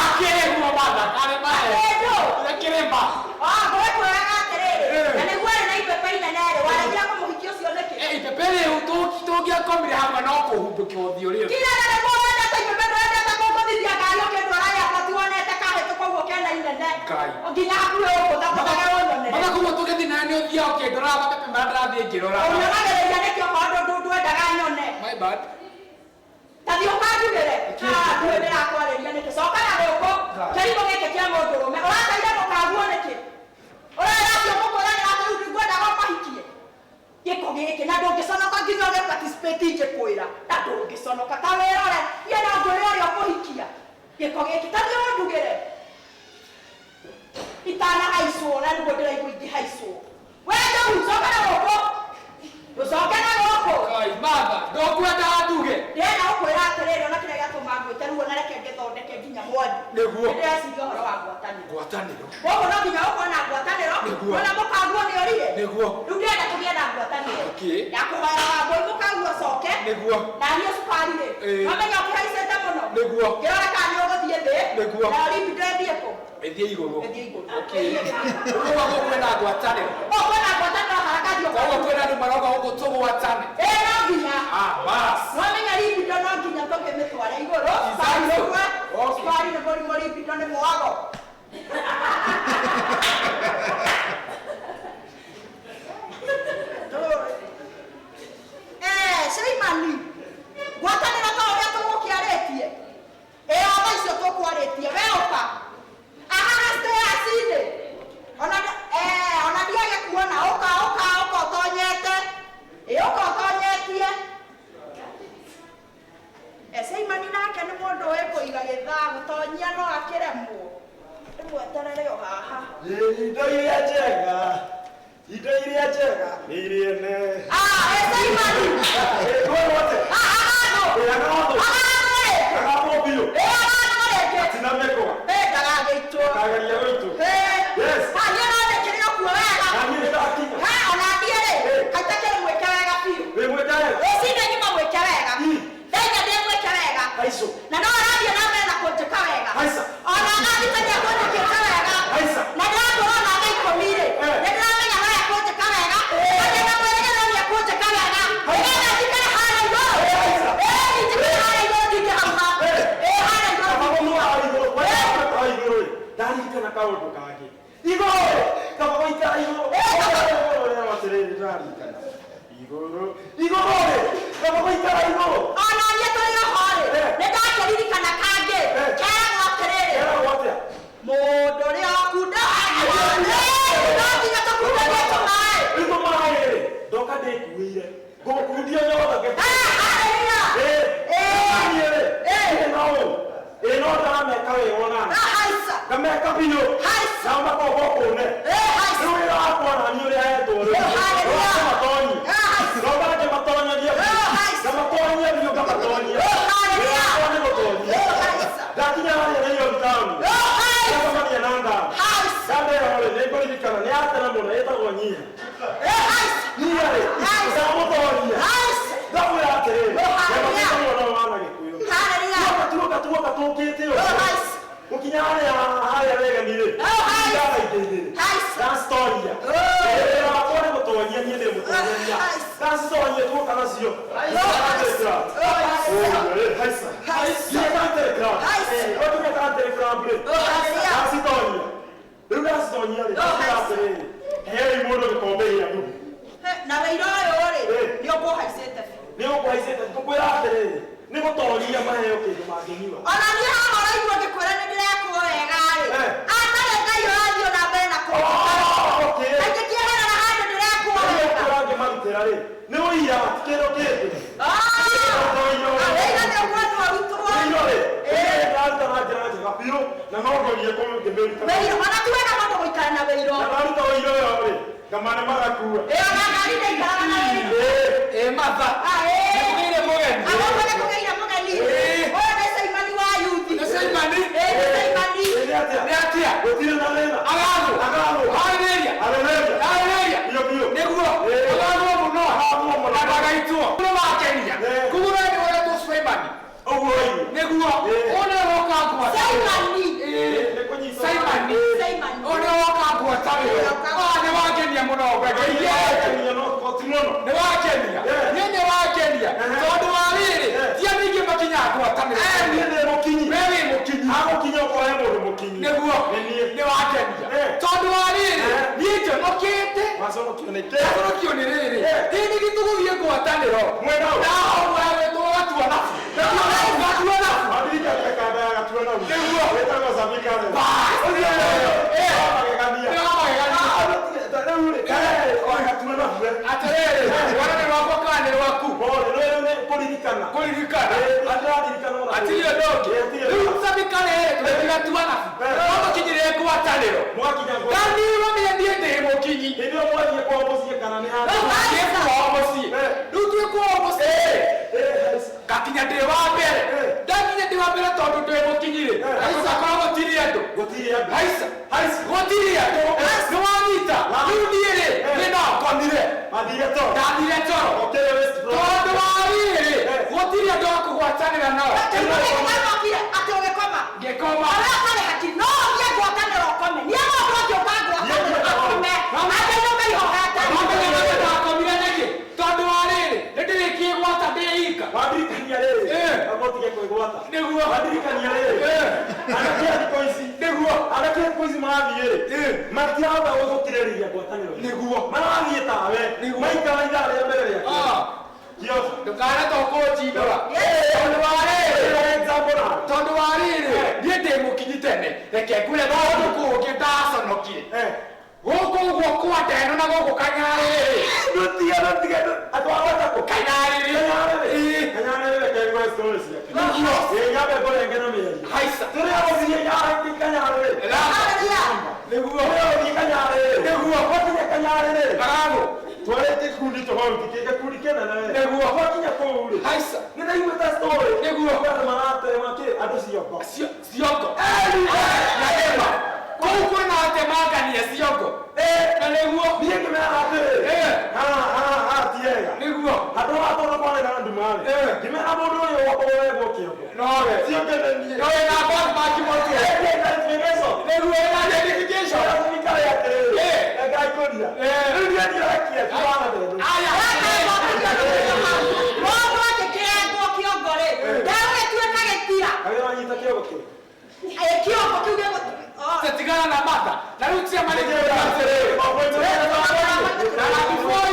Akĩrĩmwo matha, karĩ mahe. Akĩndũ. Akĩrĩma. Ah, ngwĩraga atĩrĩrĩ, Eh. na nĩguo arĩ na ibebe inene rĩ, waremire kũmũhikia ũcio nĩkĩ? Eh, ibebe rĩu tũngĩakomire hamwe no kũhumbũkia ũthiũ rĩu. Kira na nĩguo wendete ibebe ndwendete kũngũthithia ngari ũkĩndwara airport wonete kahĩtũka ũguo kena inene. Ngai. Nginya hakuhĩ ũgũtha-gũthage ũnyonere. Matha koguo tũgĩthiĩ nawe nĩ ũthiaga ũkĩndoraga mabebe marĩa ndĩrathiĩ ngĩroraga. Ũnyonagereria nĩkĩ okorwo ndwendaga nyone? My bad. Ta thiĩ ũkanjugĩre. Ah, ndiũĩ ndĩrakwarĩria nĩkĩ. Coka na gũkũ. Kĩrimũ gĩkĩ kĩa mũndũrũme. Ũrateire mũkaguo nĩkĩ? Ũrera atĩ ũmũkũranĩra atĩ rĩu ndingwendaga ũmahikie. Gĩko gĩkĩ na ndũngĩconoka nginya ũge participate ingĩkwĩra. Na ndũngĩconoka ta wĩrore. Niĩ no ngwĩre ũrĩa ũkũhikia. Gĩko gĩkĩ ta thiĩ ũndugĩre. Itanahaicwo na nĩguo ndĩraigua ingĩhaicwo. We Njogu, coka na gũkũ. Ũcoke na gũkũ. Ngai, Martha, ndũkwenda nduge. Ndĩrenda gũkwĩra atĩrĩrĩ, ona kĩrĩa gĩatũma ngwĩte rĩu ona reke ngĩthondeke nginya mwanyu. Nĩguo. Nĩndĩreciria ũhoro wa ngwatanĩro. Ngwatanĩro. Koguo no nginya ũkorwo na ngwatanĩro. Nĩguo. Ona mũkaguo nĩ orire. Nĩguo. Rĩu ndĩrenda tũgĩe na ngwatanĩro. Okay. Ndakũhoya Wambũi mũkaguo acoke. Nĩguo. Na niĩ cukari rĩ. Ĩĩ. Wamenya ũkĩhaicĩte mũno. Nĩguo. Ngĩrora kana nĩ ũgũthiĩ thĩ. Nĩguo. Na libido ĩthiĩ kũ? Ĩthiĩ igũrũ. Ĩthiĩ igũrũ. Okay. Koguo gũkũ kwĩna ngwatanĩro. O kwĩna ngwatanĩro haraka thiĩ Koguo kwĩna andũ maroka gũkũ tũgwatane. Ĩĩ no nginya. Ah, bas. Wamenya libido no nginya tũkĩmĩtware igũrũ. Exactly. Cukari ũgwe. Okay. Cukari nĩ mũrimũ, libido nĩ mwago. Eh, Sheimani, ngwatanĩro ta ũrĩa tũgũkĩarĩtie. Ĩĩ, o thaa icio tũkwarĩtie, we ũka. Ahaha stairs-inĩ. Ona ona ndiage kuona, ũka, ũka, ũka ũtonyete. Ĩĩ, ũka ũtonyetie. Sheimani nake nĩ mũndũ ũĩ kũiga gĩthaa, gũtonyia no akĩremwo. Ndĩmweterere o haha. Indo iria njega, indo iria njega nĩ iria nene. Ah, Sheimani. Ĩĩ, kwĩrwo atĩa? Ah, agathwo. Ĩĩ, agathwo. Agathwo rĩngĩ. Agathwo biũ. Ĩĩ, agathwo rĩngĩ. Tina mĩkwa. Ĩĩ, ndagagĩitwo. Ndakageria gũitwo. Ĩĩ. Yes. Ah, niĩ no ndĩkĩrĩ o kuo wega. Na niĩ nĩndakinya. Ha, ona niĩ rĩ, Ĩĩ. kaitakĩrĩ mwĩke wega biũ. Wĩ mwĩke wega? Rũcinĩ nyuma mwĩke wega. Ii. Ndainya ndĩ mwĩke wega. Haico. Na no arathiĩ na mbere na kũnjĩka wega. Haica. Ona thaa thita nĩekũnjĩkĩte wega. Haica. Na ndĩrakwĩra ona thaa ikũmi rĩ, Eh. nĩndĩramenya no ekũnjĩka wega. Na ndĩna mwĩrĩgĩrĩro nĩekũnjĩka wega. Nĩgetha njikare harĩa igũrũ. Haica. Ĩĩ, njikare harĩa igũrũ ndingĩhauha. Eh. Ĩĩ, harĩa igũrũ Kaba ndingĩhauha. gũtwara igũrũ, kwenda gũtwara igũrũ rĩ, ndaririkana kaũndũ kangĩ. Igũrũ rĩ, kaba gũikara igũrũ. Igũrũ rĩ, atĩrĩrĩ, ndaririkana. Igũrũ, igũrũ rĩ, kaba gũikara igũrũ. Ona niĩ tũrĩ oho rĩ, Eh. nĩndakĩririkana kangĩ. Eh. Keragwo atĩrĩrĩ, Keragwo atĩa? mũndũ ũrĩa ũkundaga, no nginya tũkundagie tũmaĩ. Rĩu tũmaĩ rĩ, ndoka ndĩkuĩire. Ngũgũkundia nyothe ngĩ- Ah, hallelujah. Ĩĩ, Ĩĩ. niĩ rĩ, Ĩĩ. ĩĩ no ũũ. Ĩĩ no ndĩrameka wega ona niĩ. Ah, haica. Ngameka biũ. Haica. Nao makomba kũne. Ĩĩ, haica. Rĩu wĩra wakwa na niĩ ũrĩa hetwo rĩ, Ĩĩ, hallelujah. no ngĩmatonyie. Ah, haica. No ngĩmatonyia biũ. Ĩĩ, haica. Ngamatonyia biũ, ngamatonyia. Ĩĩ, hallelujah. Wĩra wakwa nĩ gũtonyia. Ĩĩ, haica. Ndakinya nacio. Haisa. Haisa. Wakinya country club rĩ. Ndacitonyia. Rĩu ndacitonyia rĩ. Atĩrĩrĩ. Hei mũndũ gĩkombe gĩa thubu. Na wĩira ũyũ rĩ, nĩ ũkũhaicĩte biũ. Nĩ ũkũhaicĩte ngũkwĩra atĩrĩrĩ. Nĩ gũtoria maheo kĩndũ mangĩnyua. Ona niĩ haha ũraigua ngĩkwĩra nĩ ndĩrekwo wega rĩ. Atarĩ Ngai ũrathiĩ na mbere na kũnjĩka. Kaingĩ kĩeherera handũ ndĩrekwo wega. Ũrĩa ũngĩmarutĩra rĩ, nĩ ũira kĩndũ kĩngĩ. Wĩira nĩ ũkũrutwo arutwo. Wĩira rĩ, ndaruta na njĩra njega biũ na no ngorie ngĩmĩruta. Wĩira, ona ti wega mũndũ gũikara na wĩira. Na ndaruta wĩira ũyũ rĩ, ngamane magakua. Ĩ ona ngari ndĩikaraga na wĩira. Ĩ Martha. Nĩkũgĩire mũgeni. Agũkũ nĩkũgĩire mũgeni. Ũyũ nĩ Simon wa yuthi. Nĩ Simon? Ĩ nĩ Simon. Nĩ atĩa? Gũtirĩ na thĩna. Agathwo. Agathwo. Arĩrĩria. Arĩrĩria. Arĩrĩria. Biũ biũ. Nĩguo. Agathwo mũno. Agathwo mũno. Na ndagaitwo. Nĩ wakenia. Koguo we nĩ wetwo Simon. Ũguo ũguo. Nĩguo. Ũyũ nĩwe woka ngwata. Simon. Simon. Simon. Ũyũ nĩwe woka ngwata rĩu. Ah, nĩ wangenia mũno. Nĩwangenia no ti mũno. Nĩ wakenia. Niĩ nĩ wakenia. Tondũ wa rĩrĩ, ti andũ aingĩ makinyaga ngwatanĩro. Niĩ ndĩ mũkinyi. We wĩ mũkinyi. Agũkinya ũkore mũndũ mũkinyi. Nĩguo. Nĩ niĩ. Nĩ wakenia. Tondũ wa rĩrĩ, niĩ njonokete. Waconokio nĩ kĩ? Ndaconokio nĩ rĩrĩ. Hĩndĩ ĩngĩ tũgũthiĩ ngwatanĩro. Mwena ũ? Ndahomwetwo Gatua nabu. Gatua nabu. Wandirikania kanda ya Gatua nabu. Nĩguo. Wĩtagwo Sami Karen. Bas. Ũcio Nĩ wa magegania. Nĩ wa magegania. Rĩu rĩ, Gatua nabu. Atĩrĩrĩ, rwara nĩ rwakwa kana nĩ rwaku? Bore, rĩu nĩ kũririkana. Kũririkana. Ndĩraririkana ona. Hatirĩ ũndũ ũngĩ. Rĩu Sami Karen tũgĩthiĩ Gatua nabu. No tũkinyire ngwatanĩro. Mwakinya ngwatanĩro. Ndaniĩ wamenya niĩ ndĩ mũkinyi. Hĩndĩ ĩyo mwathiĩ kwao mũciĩ kana nĩ handũ? Rĩu twathiĩ kwao mũciĩ. Rĩu twĩ kwao mũciĩ. Ngakinya ndĩ wa mbere. Ndakinya ndĩ wa mbere tondũ ndĩ mũkinyi rĩ. Haica korwo gũtirĩ andũ. Gũtirĩ andũ. Haica. Gũtirĩ andũ. Nĩ wanyita. Rĩu niĩ rĩ, nĩ ndakomire. Wathire toro. Ndathire toro. Ũkĩrĩ West Brom. Tondũ wa rĩrĩ, gũtirĩ andũ a kũgwatanĩra nao. Atĩ ũgĩkoma. Ngĩkoma. Arĩa ũtarĩ hakiri, no ũthiĩ ngwatanĩro ũkome. Niĩ mũndũ ũngĩũka ngwatanĩro akome. Andũ maihohete. Wamenya atĩ ndakomire nĩkĩ? Tondũ wa rĩrĩ, nĩ ndĩrĩkie gwata ndĩ ika. Wandirikania rĩrĩ. Ũtige kwĩgwata. Nĩguo. Wandirikania rĩrĩ. Anake a thikũ ici. Nĩguo. Anake a thikũ ici marathiĩ rĩ. Matirahota gũkirĩrĩria ngwatanĩro. Nĩguo. Marathiĩ tawe. Nĩguo. Maikara ithaa rĩa mbere rĩa kĩoco. Ndũkane to kũnjindũra. Tondũ wa rĩrĩ. Tondũ wa rĩrĩ, niĩ ndĩ mũkinyi tene. Reke ngwĩre maũndũ kũngĩ ndaconokire. Gũkũ ũguo kwa ndeno na gũkũ Kanyarĩrĩ. Ndũtige ndũtige andũ a gwetha Kanyarĩrĩ. Kanyarĩrĩ. Kanyarĩrĩ reke ngwe story ciake. Nĩguo. Ĩ nyambe ngũrenge na mĩario. Haica. Tũrĩ a gũthiĩ Kanyarĩrĩ. Nĩguo. Tũrĩ a gũthiĩ Kanyarĩrĩ. Nĩguo. Twakinya Kanyarĩrĩ. Agathwo. Twarĩ gĩkundi tofauti, gĩkundi kĩnene. Nĩguo. Twakinya kũu rĩ. Haica. Nĩ ndaiguĩte story. Nĩguo. Andũ maratema kĩ andũ ciongo. Ciongo. Na ĩma. Kũu kwĩna atemangania ciongo. Na nĩguo. Niĩ ngĩmera atĩrĩrĩ. Haha ti wega. Nĩguo. Handũ ha tondũ kwarĩ na nduma rĩ. Ngĩmera mũndũ ũyũ woerwo kĩongo. Nowe. Ciongo nĩ niĩ. Nowe na backpack mũtwe. Identification. Nĩguo ĩna identification. Thirikari atĩrĩrĩ. Ngaikũria. Rĩu niĩ ndirekia twana ndendo. Aya. Mũndũ angĩkĩrengwo kĩongo rĩ, ndegũgĩtuĩka gĩtira. Kawĩra wanyita kĩongo kĩu. Kĩongo kĩu gĩgũ Tigana na Martha. Na rĩu tia marĩ Before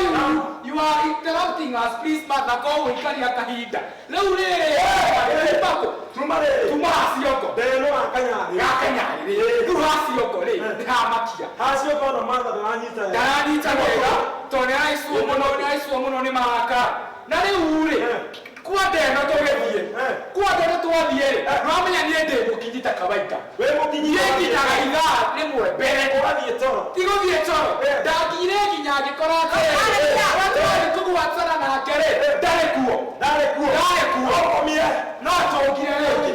you are interrupting us, please Martha, korwo ũikaria kahinda. Rĩu rĩrĩ, Tuma rĩrĩ. Tuma haciongo. Ndeno ga Kanyarĩrĩ. Ga Kanyarĩrĩ. Rĩu haciongo rĩ, nĩ hamakia. Haciongo ona Martha ndaranyita wega. Ndaranyita wega, tondũ nĩ araicwo mũno, nĩ araicwo mũno nĩ maraka. Na rĩu rĩ, kwa ndeno tũgĩthiĩ. Kwa ndeno twathiĩ rĩ, nĩwamenya niĩ ndĩ mũkinyi ta kawaida. Wĩ mũkinyi. Niĩ nginyaga ithaa rĩmwe mbere. Ũgathiĩ toro. Ti gũthiĩ toro. Ndakinyire nginya ngĩkora atĩrĩrĩ, ũrĩa tũrathiĩ kũgwatana nake rĩ, ndarĩ kuo. Ndarĩ kuo. Ndarĩ kuo. Ũkomire. No njũkire rĩngĩ.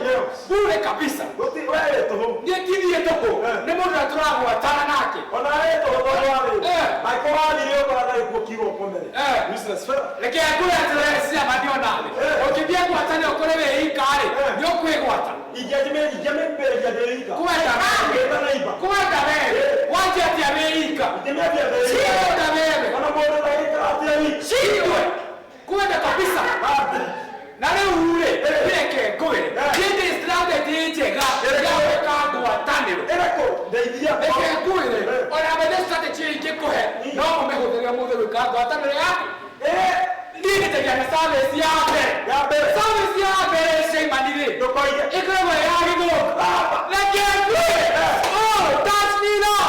Bure kabisa. Gũtirĩ we wĩ tũhũ. Niĩ ti niĩ tũhũ. Nĩ mũndũ ũrĩa tũragwatana nake. Ona wĩ tũhũ tondũ wa rĩrĩ. Angĩkorwo wathire ũkora ndarĩ kuo kiugo ũkomere. Useless fellow. Reke ngwĩre atĩrĩrĩ ciama ndionathĩ. Ũngĩthiĩ ngwatanĩro kũrĩ wĩ ika rĩ, nĩ ũkwĩgwata. Ingĩambĩrĩria ndĩ ika. Kwenda wewe. Ngĩta neighbor. Kwenda wewe. Wanjia atĩa wĩ ika? Ingĩmĩambia ndĩ ika. Kwenda wewe. Ona mũndũ ndagĩikara atĩa wiki. Shindwe. Kwenda kabisa. Na rĩu rĩ, reke ngwĩre. Hĩndĩ strategy njega ya gwĩka ngwatanĩro. Ĩrĩkũ? Ndeithia. Reke ngwĩre, ona methe strategy ingĩkũhe, no ũmĩhũthĩre ũmũthĩ gwĩka ngwatanĩro yaku. Niĩ njĩtagia na service ya mbere. Ya mbere. Service ya mbere Sheimani rĩ, Ndũkoige. ĩkoragwo ya gĩthũngũ. Reke ngwĩre. Oh, touch me now.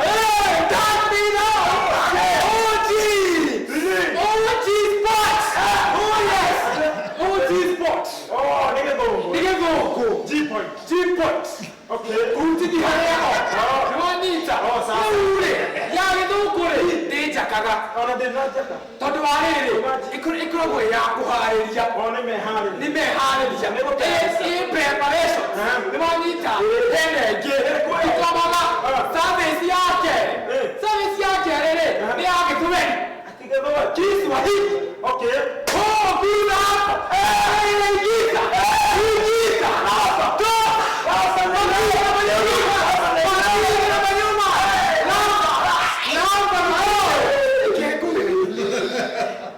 Hey, touch me now. Oh, G. Oh, G spot. Oh, yes. Oh, G spot. Oh, nĩ gĩthũngũ. Nĩ gĩthũngũ. G point. G point. Okay. Ũrutithia harĩa ho. Nĩwanyita. Oh, sawa. Rĩu rĩ, ya gĩthũngũ rĩ, ndĩnjakaga. Ona ndĩnanjaka. Tondũ wa rĩrĩ, ĩkoragwo ĩ ya kũharĩria. O nĩ meharĩria. Nĩ meharĩria. Nĩ Ĩ preparation. Nĩwanyita. Hena ĩngĩ. Ĩkomaga. Service ya kerĩ. Service ya kerĩ rĩ, nĩ ya gĩthweri. Ati gĩthweri. Kiswahili. Okay. Oh, guza hapo. Eh, inaingiza. Ingiza. Toa. Makia na manyuma. Makia na manyuma. Lamba. Lamba mao.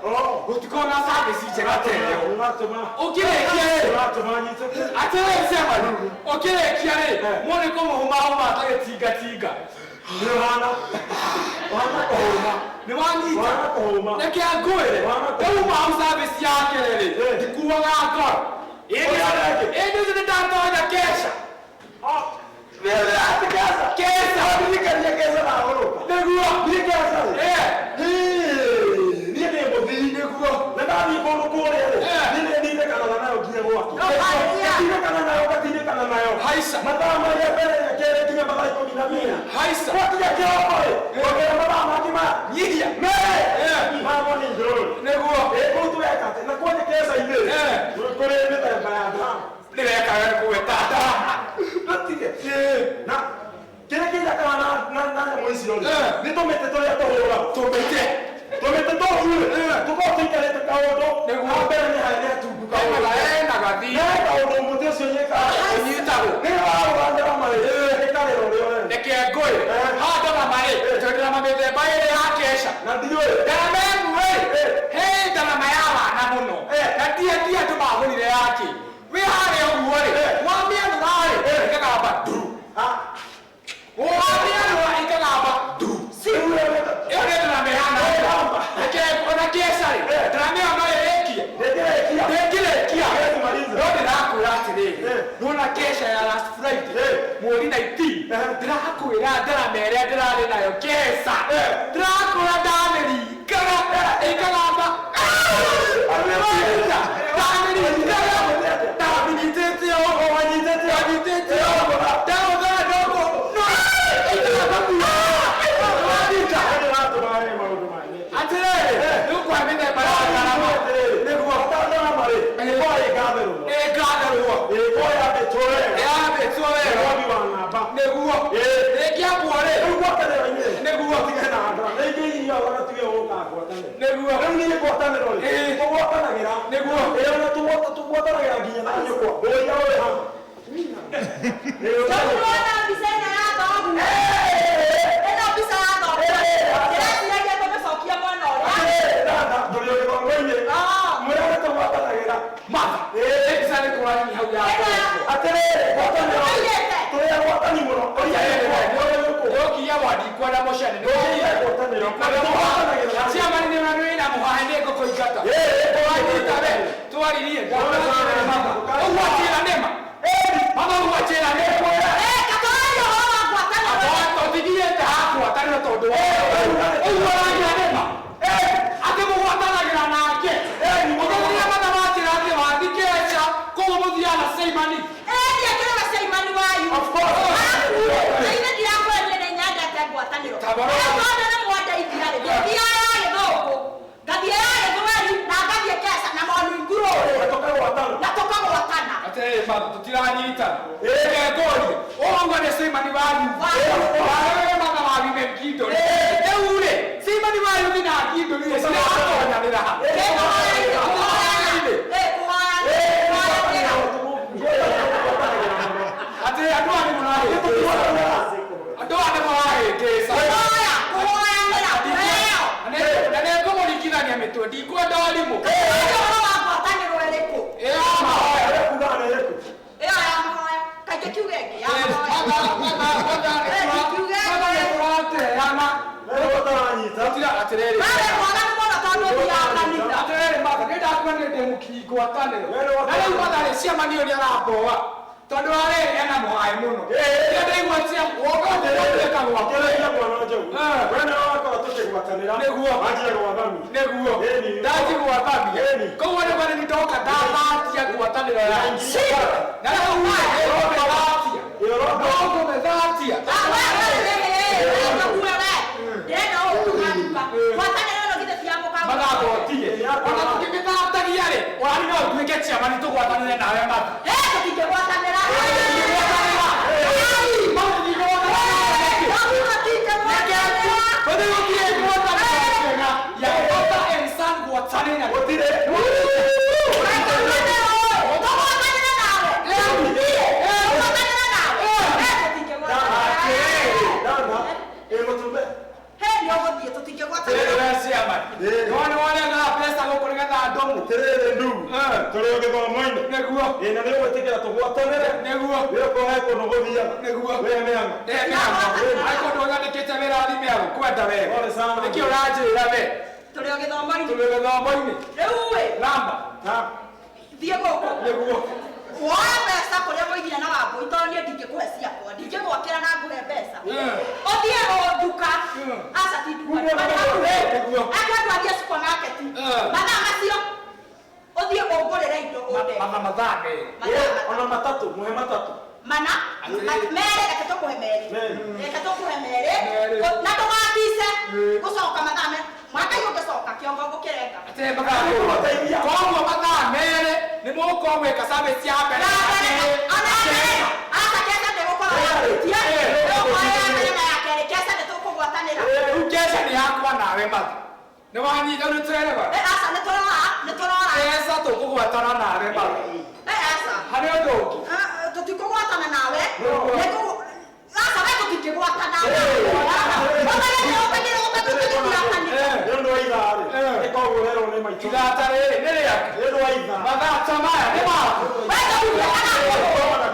Oh. Gũtikorwo na service njega ta ĩyo. Ũratũma. Ũkĩrĩkia rĩ, Ũratũma nyitũke. atĩrĩrĩ Sema, ũkĩrĩkia rĩ, mũndũ kũmũhũmahũma ta gĩtingatinga. Nĩ ũhana. Ũhana kũhũma. Nĩ wanyita. Ũhana kũhũma. Reke ngwĩre, ndauma hau service ya kerĩ rĩ, ndikuaga ngoro. Ĩndĩ ũcio nĩndatonya kesha. Oh. Ati kesa. Kesha. Ndirikania kesa na hũrũka. Nĩguo. Niĩ kesa rĩ. Eh. Niĩ ndĩ mũthii. Nĩguo. Na ndathiĩ kũndũ kũrĩa rĩ, Eh. niĩ nĩndindĩkanaga nayo nginya gwake. Haiya. Ngatindĩkana nayo, ngatindĩkana nayo. Haica. Mathaa marĩa mbere ya kerĩ nginya mathaa ikũmi na merĩ. Haica. Gwakinya kĩroko rĩ, ngongera mathaa mangĩ ma Nyihia. merĩ. Eh. Ma morning glory. Nĩguo. Ĩ kũu tũreka atĩ, na kwanja keca-inĩ rĩ, Eh. kũrĩ mĩthemba ya drama. Nĩweka wega kũgweta ndarama. Ndũtige. Na kĩrĩa kĩnjakaga na nyamũ icio rĩ, Eh. nĩ tũmĩtĩ tũrĩa tũhũraga. Tũmĩtĩ. Tũmĩtĩ tũu rĩ, tũkoragwo tũikarĩte kaũndũ. Nĩguo. Ha mbere nĩ harĩa hatungu kaũndũ. Ena gathi. He kaũndũ mũtĩ ũcio ũnyikaga. Ũnyitagwo. Nĩ warũra ndarama rĩ, ĩkarĩra ũrĩa ũrenda. Reke ngwĩre. Haha ndarama rĩ, twĩ ndarama mĩthemba ĩrĩ ya kesha. Na ndiũĩ. Ndarama ĩmwe rĩ, he ndarama ya wana mũno. Na ndiĩ ndiĩ andũ magũrire yake. Wĩ harĩa ũguo rĩ, wamĩanũra rĩ, ĩkagamba ndu. Ah, Wamĩanũra ĩkagamba ndu. rĩu ũrĩa Ĩyo nĩ ndarama ĩhana ũguo. Reke ona kesha rĩ, ndarama ĩyo no ĩrĩkie. ndĩngĩrĩkia. Ndĩngĩrĩkia. Ndĩngĩmaliza. No ndĩrakwĩra atĩrĩrĩ, Eh. nĩwona kesha ya last Friday, Eh. mweri 19, Eh. ndĩrakwĩra ndarama ĩrĩa ndĩrarĩ nayo kesha, Eh. ndĩrakwĩra ndamĩringaga, ĩkagamba, ndamĩringaga, ndamĩnyitĩte ũguo, Wanyitĩte. ndamĩnyitĩte ũguo, ndagũtha ndoko, no, ĩkagamba, wanyita. Nĩ ũratũma wee maũndũ maya. Atĩrĩrĩ, nĩũkũhe mĩthemba ya ndarama. Nĩguo. Ndarama rĩ, ĩkoragwo ĩngatherũo. Ĩngatherũo. Ĩkoragwo yambĩtwo wega. Yambĩtwo wega. Nairobi wa namba. Nĩguo. Rĩngĩambwo rĩ. Rĩu ngwatanĩro-inĩ rĩ, Nĩguo. tige na ndarama. Rĩngĩ iria ũgatuĩka gũka ngwatanĩro. Nĩguo. Rĩu niĩ ngwatanĩro rĩ, tũgwatanagĩra. Nĩguo. Ĩ ona tũgwatanagĩra nginya na nyũkwa. Ũrĩa ũrĩ haha. Tũrona mbica ĩno ya thoguo. Ĩno mbica ya thoguo. Ndĩreciragia tũmĩcokie mwena ũrĩa. Dada, tũrĩ o gĩthomo-inĩ. Ah. Mwĩra ũrĩa tũgwatanagĩra. Mother. Ĩ mbica nĩ kũrani hau ya. Atĩrĩrĩ, ngwatanĩro. Ũigĩte. Tũrĩ agwatani mũno. Ũrĩa nyũkwa, ũrĩa nyũkwa. Nĩũkinya wandikwa na mũcene. Ũrĩa ngwatanĩro. Na tũgwatanagĩra. Chairman nĩ ũrĩa wĩna mũhahe nĩ ngũkũingata. Wanyita we. Twaririe. Ũguo atĩra nĩma. Mama ũguo atĩra nĩma. Eh, katũraria ũhoro wa ngwatanĩro. Tũtigiyĩte hakwatanĩro tondũ wa ũguo ũragia nĩma. Atĩ mũgwatanagĩra nake. Ũgĩthiĩ matha manjĩra atĩ wathi keca kũguo mũthiaga na Seimani. Eh, ndiakĩrĩ na Seimani wanyu. Of course. Arabu rĩ, na ithe ndirakwendire nĩ nyendete ngwatanĩro. Tabora. Rĩu tondũ nĩ mwandeithia rĩ, ngĩthiaga ya gĩthũngũ, ngathiĩ ya gĩthweri, na ngathiĩ keca na morning glory. Na tũkagwatana. Na tũkagwatana. Atĩrĩrĩ mama, tũtiranyitana. Reke ngũrie, ũrauga nĩ Seimani wanyu. Wewe matha wa Gibe Ngindũ rĩ. Rĩu rĩ, Seimani wanyu na Ngindũ rĩ, ciratonyanĩra ha? Eh, kũhoya-inĩ, Kũhoya-inĩ. Eh, kũhoya-inĩ, kũhoyanĩra. Atĩrĩrĩ, andũ aya nĩ mũrahĩngĩca. Andũ aya nĩ mũrahĩngĩca. Kũhoya, kũhoyanĩra, kũheo. Na nĩ ngũmũringithania mĩtwe. mĩtwe ndikwenda arimũ. Ũhoro wa ngwatanĩro ĩrĩkũ? Ya mahoya. Kuga nĩ ĩrĩkũ? Ĩyo ya mahoya. Kaingĩ kiuge ĩngĩ ya mahoya. Tũrateana. Wewe ũtaranyita. Tira atĩrĩrĩ. Wewe mwaganu mũno tondũ ũthiaga kanitha. Atĩrĩrĩ matha nĩ ndakuona nĩ ndĩ mũkingwatanĩro. Wewe Na rĩu matha rĩ ciamanio nĩ aramboa. Tondũ arĩ ena mũhaĩ mũno. Rĩrĩa ndaigua cia woka ũgũtuĩka gwakwa. Kĩrĩria mwana Njogu. Eh. We nĩwe wakorwo tũkĩgwatanĩra. Nĩguo. Wanjia gwathamia. Nĩguo. Ĩni. Ndakĩgwathamia. Ĩni. Koguo nĩguo nĩ ndoka ndathatia ngwatanĩro ya. Na rĩu rĩ nĩngũmĩthatia. Ĩyo No ngũmĩthatia. Mathabotie. Ona tũkĩmĩthatagia rĩ, orani no ũtuĩke chairman tũgwatanĩre nawe matha. Tũtingĩgwatanĩra. Ya daughter and son gwatanĩra. Gũtirĩ. Dana. Ĩ mũtume. Atĩrĩrĩ we chairman. Nĩwona wonaga mbeca gũkũ nĩgetha ndomu. Atĩrĩrĩ ndugu. Eh. Tũrĩ o gĩthomo-inĩ. Nĩguo. Ĩ na nĩ ũgwĩtĩkĩra tũgwatanĩre. Nĩguo. Wĩ okorwo he kũndũ gũthiaga. Nĩguo. Wĩ mĩang'o. Ariko ndũnyandĩkĩte wĩra thimũ ya gũkwenda wega. Pole sana. Nĩkĩ ũranjĩra we? Tũrĩ o gĩthomo-inĩ. Tũrĩ gĩthomo-inĩ. Rĩu-ĩ, Namba. Na. thiĩ gũkũ. Nĩguo. Woe mbeca kũrĩa woigire na Wambũi tondũ niĩ ndingĩkũhe ciakwa, ndingĩgwakĩra na ngũhe mbeca. Ũthiĩ o nduka, aca ti nduka, nduka nĩ hakuhĩ. Nĩguo. Akĩandũ athiĩ supermarket. Mathaa macio ũthiĩ ũngũrĩre indo ũnde. Matha mathaa merĩ. Mathaa Ona matatũ, mũhe matatũ. mana merĩ, reke tũkũhe merĩ. Merĩ. Reke tũkũhe merĩ. Merĩ. Na ndũgatice gũcoka mathaa merĩ. Mwaka ũyũ ũngĩcoka kĩongo ngũkĩrenga. Atĩ mathaa merĩ. Koguo mathaa merĩ nĩ mũgũkorwo gwĩka service ya mbere. Na mbere, ona mbere, aca keca ndĩgũkorwo yambĩtie. Ĩgũkorwo ya mbere na ya kerĩ, keca nĩtũkũgwatanĩra. Rĩu keca nĩ yakwa nawe matha. Nĩ wanyita rĩu tũrerewa. Aca nĩtũrora, nĩtũrora. Keca tũkũgwatana nawe matha. Aca. Harĩ ũndũ ũngĩ. Tũtikũgwatana nawe. Aca we tũtingĩgwatana nawe. Nĩ ũndũ wa ithaa rĩ. Ĩkoragwo ũrerwo nĩ maitũ. Ithata rĩrĩ nĩ rĩaku. Nĩ ũndũ wa ithaa. Mathaa ta maya nĩ maku.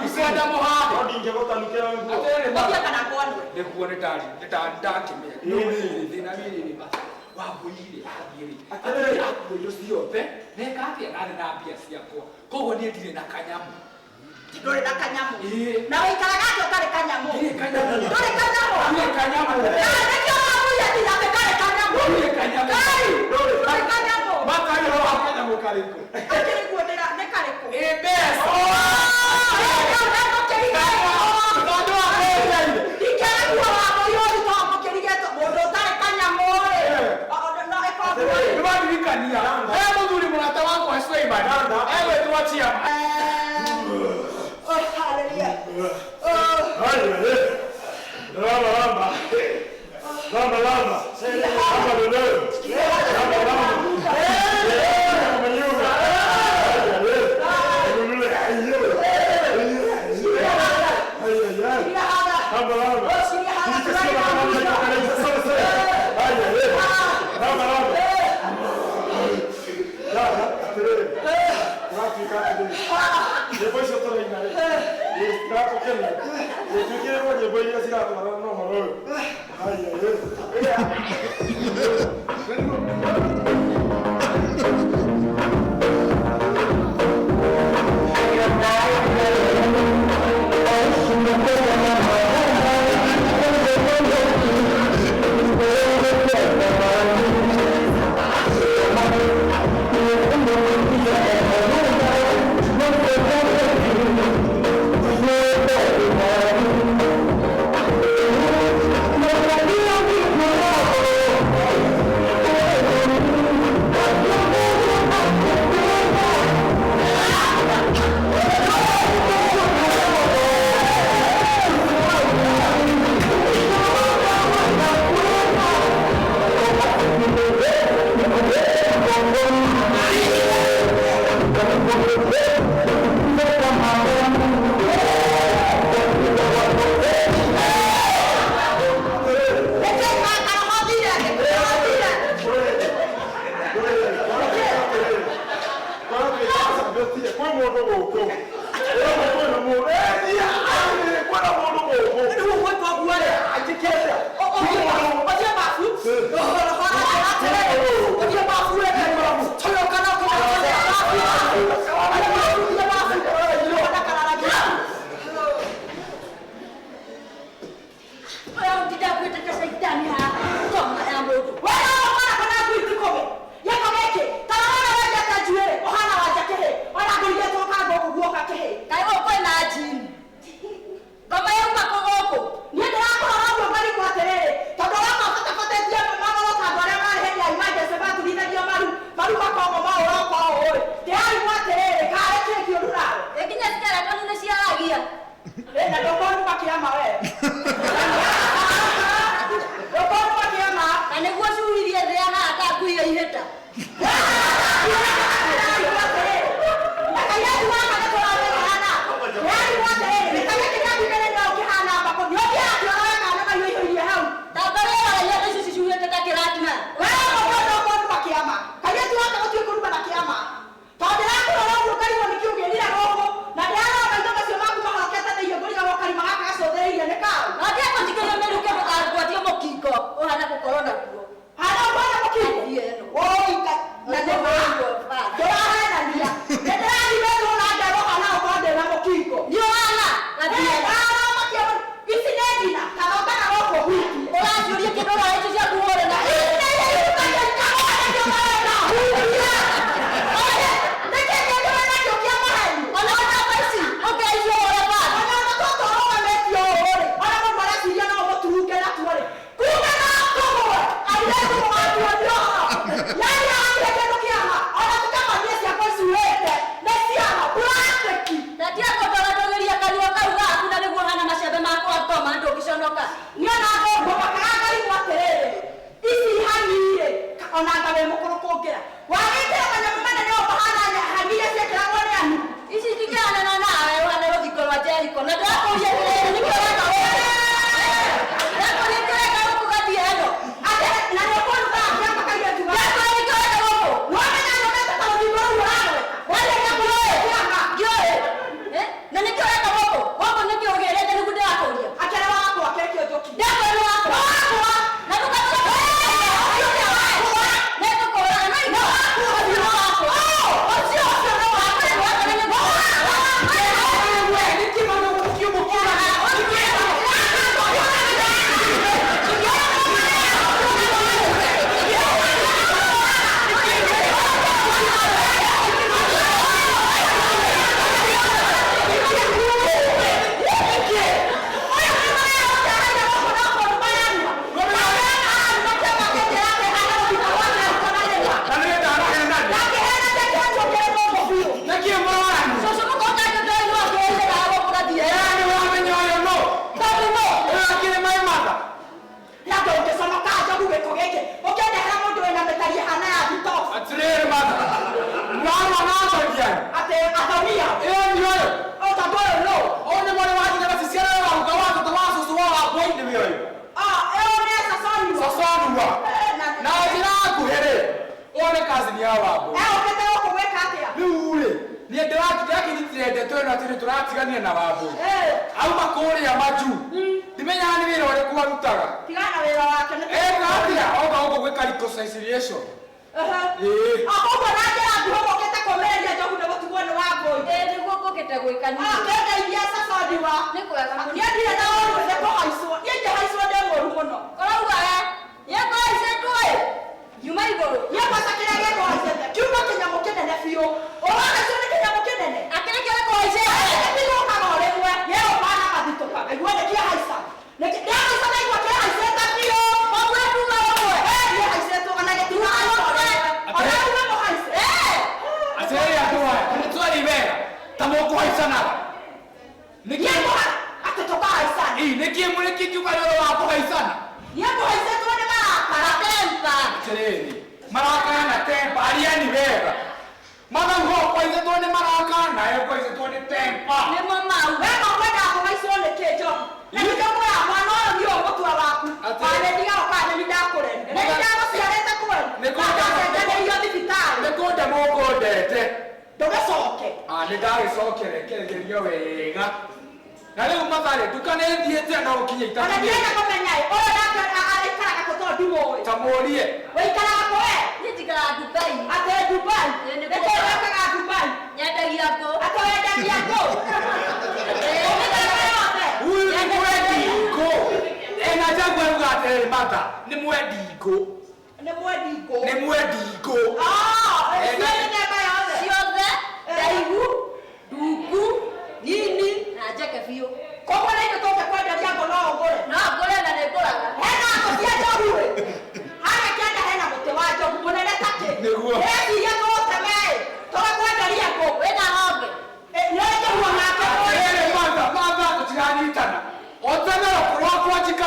Icenda mũhahe. No ndingĩgũtanukĩra nguo. Atĩrĩrĩ matha. Ũthiĩ kana ngwanwe. Nĩguo nĩ ndakĩmenya. No rĩrĩ thĩna wĩrĩrĩ matha. Wambũi-rĩ athiĩ-rĩ. Atĩrĩrĩ akua indo ciothe. Neka atĩa narĩ na mbia ciakwa. Koguo niĩ ndirĩ na kanyamũ. Ndũrĩ na kanyamũ. Ĩĩ. Na ũikaraga atĩa ũtarĩ kanyamũ? Ndirĩ kanyamũ. Ndũrĩ kanyamũ? Ndirĩ kanyamũ. Na nĩkĩo Wambũi athire atĩ karĩ kanyamũ. Ndirĩ kanyamũ. Kai, ndũrĩ kanyamũ. Matha ũhoro wa kanyamũ karĩkũ? Akĩrĩ guo nĩ karĩkũ? Ĩ mbeca. Tondũ wa mbeca-inĩ. Ndingĩrĩguo Wambũi ũru tondũ mũkĩrigĩtwo mũndũ ũtarĩ kanyamũ-rĩ. No ĩkorwo Nĩ wandirikania. He mũthuri mũrata wakwa Suleiman. Egwĩtwo Chiama. Oh, hallelujah. Oh. Haya, eh. Lamba, lamba. Lamba, lamba. Lamba, lolo. Lamba, lamba. Lamba, nyuma. Haya, eh. Haya, haya. Lamba, lamba. Haya, eh. Lamba, lamba. Dada, atĩrĩrĩ. Ũratuĩka atĩrĩrĩ. kĩama we. Ndũkũruma kĩama. Na nĩguo curirie thĩ haha ta ngui ya ihĩta.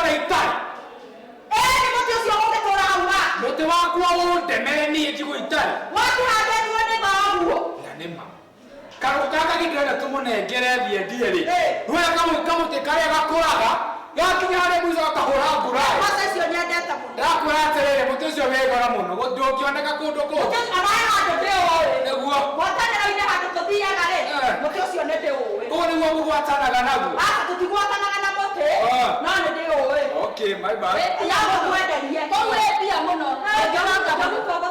gũikara itarĩ. Ĩĩ mũtĩ ũcio ũngĩtũra hau waku. Mũtĩ wakwa ũndemere niĩ njigũ itarĩ. Wakĩhandĩtwo nĩ thoguo. Na nĩ ma. Karũkũ gaka gĩndĩrenda tũmũnengere thiĩ ndie rĩ. Nĩwona kamũtĩ karĩa gakũraga gakinya harĩa mũico gakahũra nguraĩ. Mboco icio nyendete mũno. Ndakwĩra atĩrĩrĩ mũtĩ ũcio wĩ goro mũno ndũngĩoneka kũndũ kũngĩ. Mũtĩ ũcio ona he handũ ndĩũĩ. Nĩguo. Ngwatanĩro-inĩ handũ tũthiaga rĩ, mũtĩ ũcio nĩ ndĩũĩ. Ũguo nĩguo mũgwatanaga naguo. Aca tũtigwatanaga na mũtĩ, no nĩ ndĩũĩ. Okay, my bad. No ngwenderie. Kũu ĩ mbia mũno. Ngũgũtonga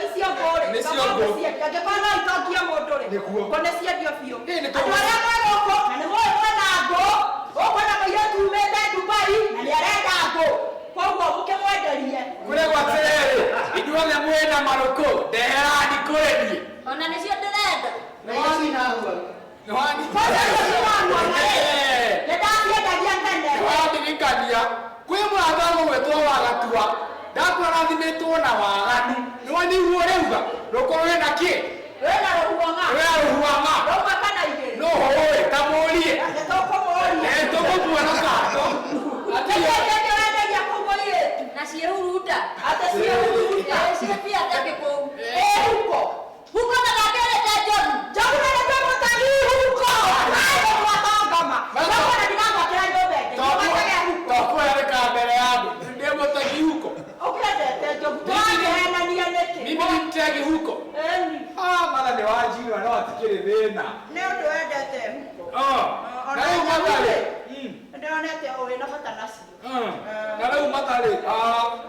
icio ngũ rĩ, Nĩcio ngũ. angĩkorwo no itongie mũndũ rĩ, Nĩguo. ngũ nĩciendio biũ. Ĩ, nĩ Andũ arĩa mwĩ gũkũ na nĩ mũĩ mwena ngũ, ũkwĩna mũirĩtu umĩte Dubai na nĩ arenda ngũ, koguo mũkĩmwenderie. Kwĩragwo atĩrĩrĩ, inyuothe mwĩna marũkũ, ndeherani kũrĩ niĩ. Ona nĩcio ndĩrenda. Nĩwani. Kwanza icio ciranua rĩ, nĩ ndaciendagia tene. Nĩwandirikania kwĩ mũrata ũgwĩtwo Wagatua ndakwarathimĩtwo na waganu nĩwaniguo rĩuga rũkũ rwĩna kĩ Wĩna rũhuang'a. rwĩna rũhuang'a Rũma kana igĩrĩ. no ũĩ ta mũrie Nĩ tũkũmũria. Ĩ, tũkũmuona kando Nĩ kĩĩ ũrendagia kũu mũirĩtu? Na ciĩhuruta. Atĩ ciĩhuruta. Ĩ, ciĩ mbia ndagĩ kũu. Ĩ huko. Huko magakerete njogu. Njogu na nĩguo mũtagi huko. Aĩ gwatongoma. Njogu ona ndigagwakĩra nyũmba ĩngĩ. Nyũmba huko. Tokwerĩka mbere ya andũ ndĩ mũtegi huko. Ũkĩendete njogu tũrakĩhenania nĩkĩ? Mimi ni mtegi huko. Ĩni. Ah, mara nĩ wanjirwa no hatikĩrĩ thĩna. Nĩ ũndũ wendete huko. Na rĩu matarĩ. Ndĩronete ũrĩ na bata nacio. Na rĩu matarĩ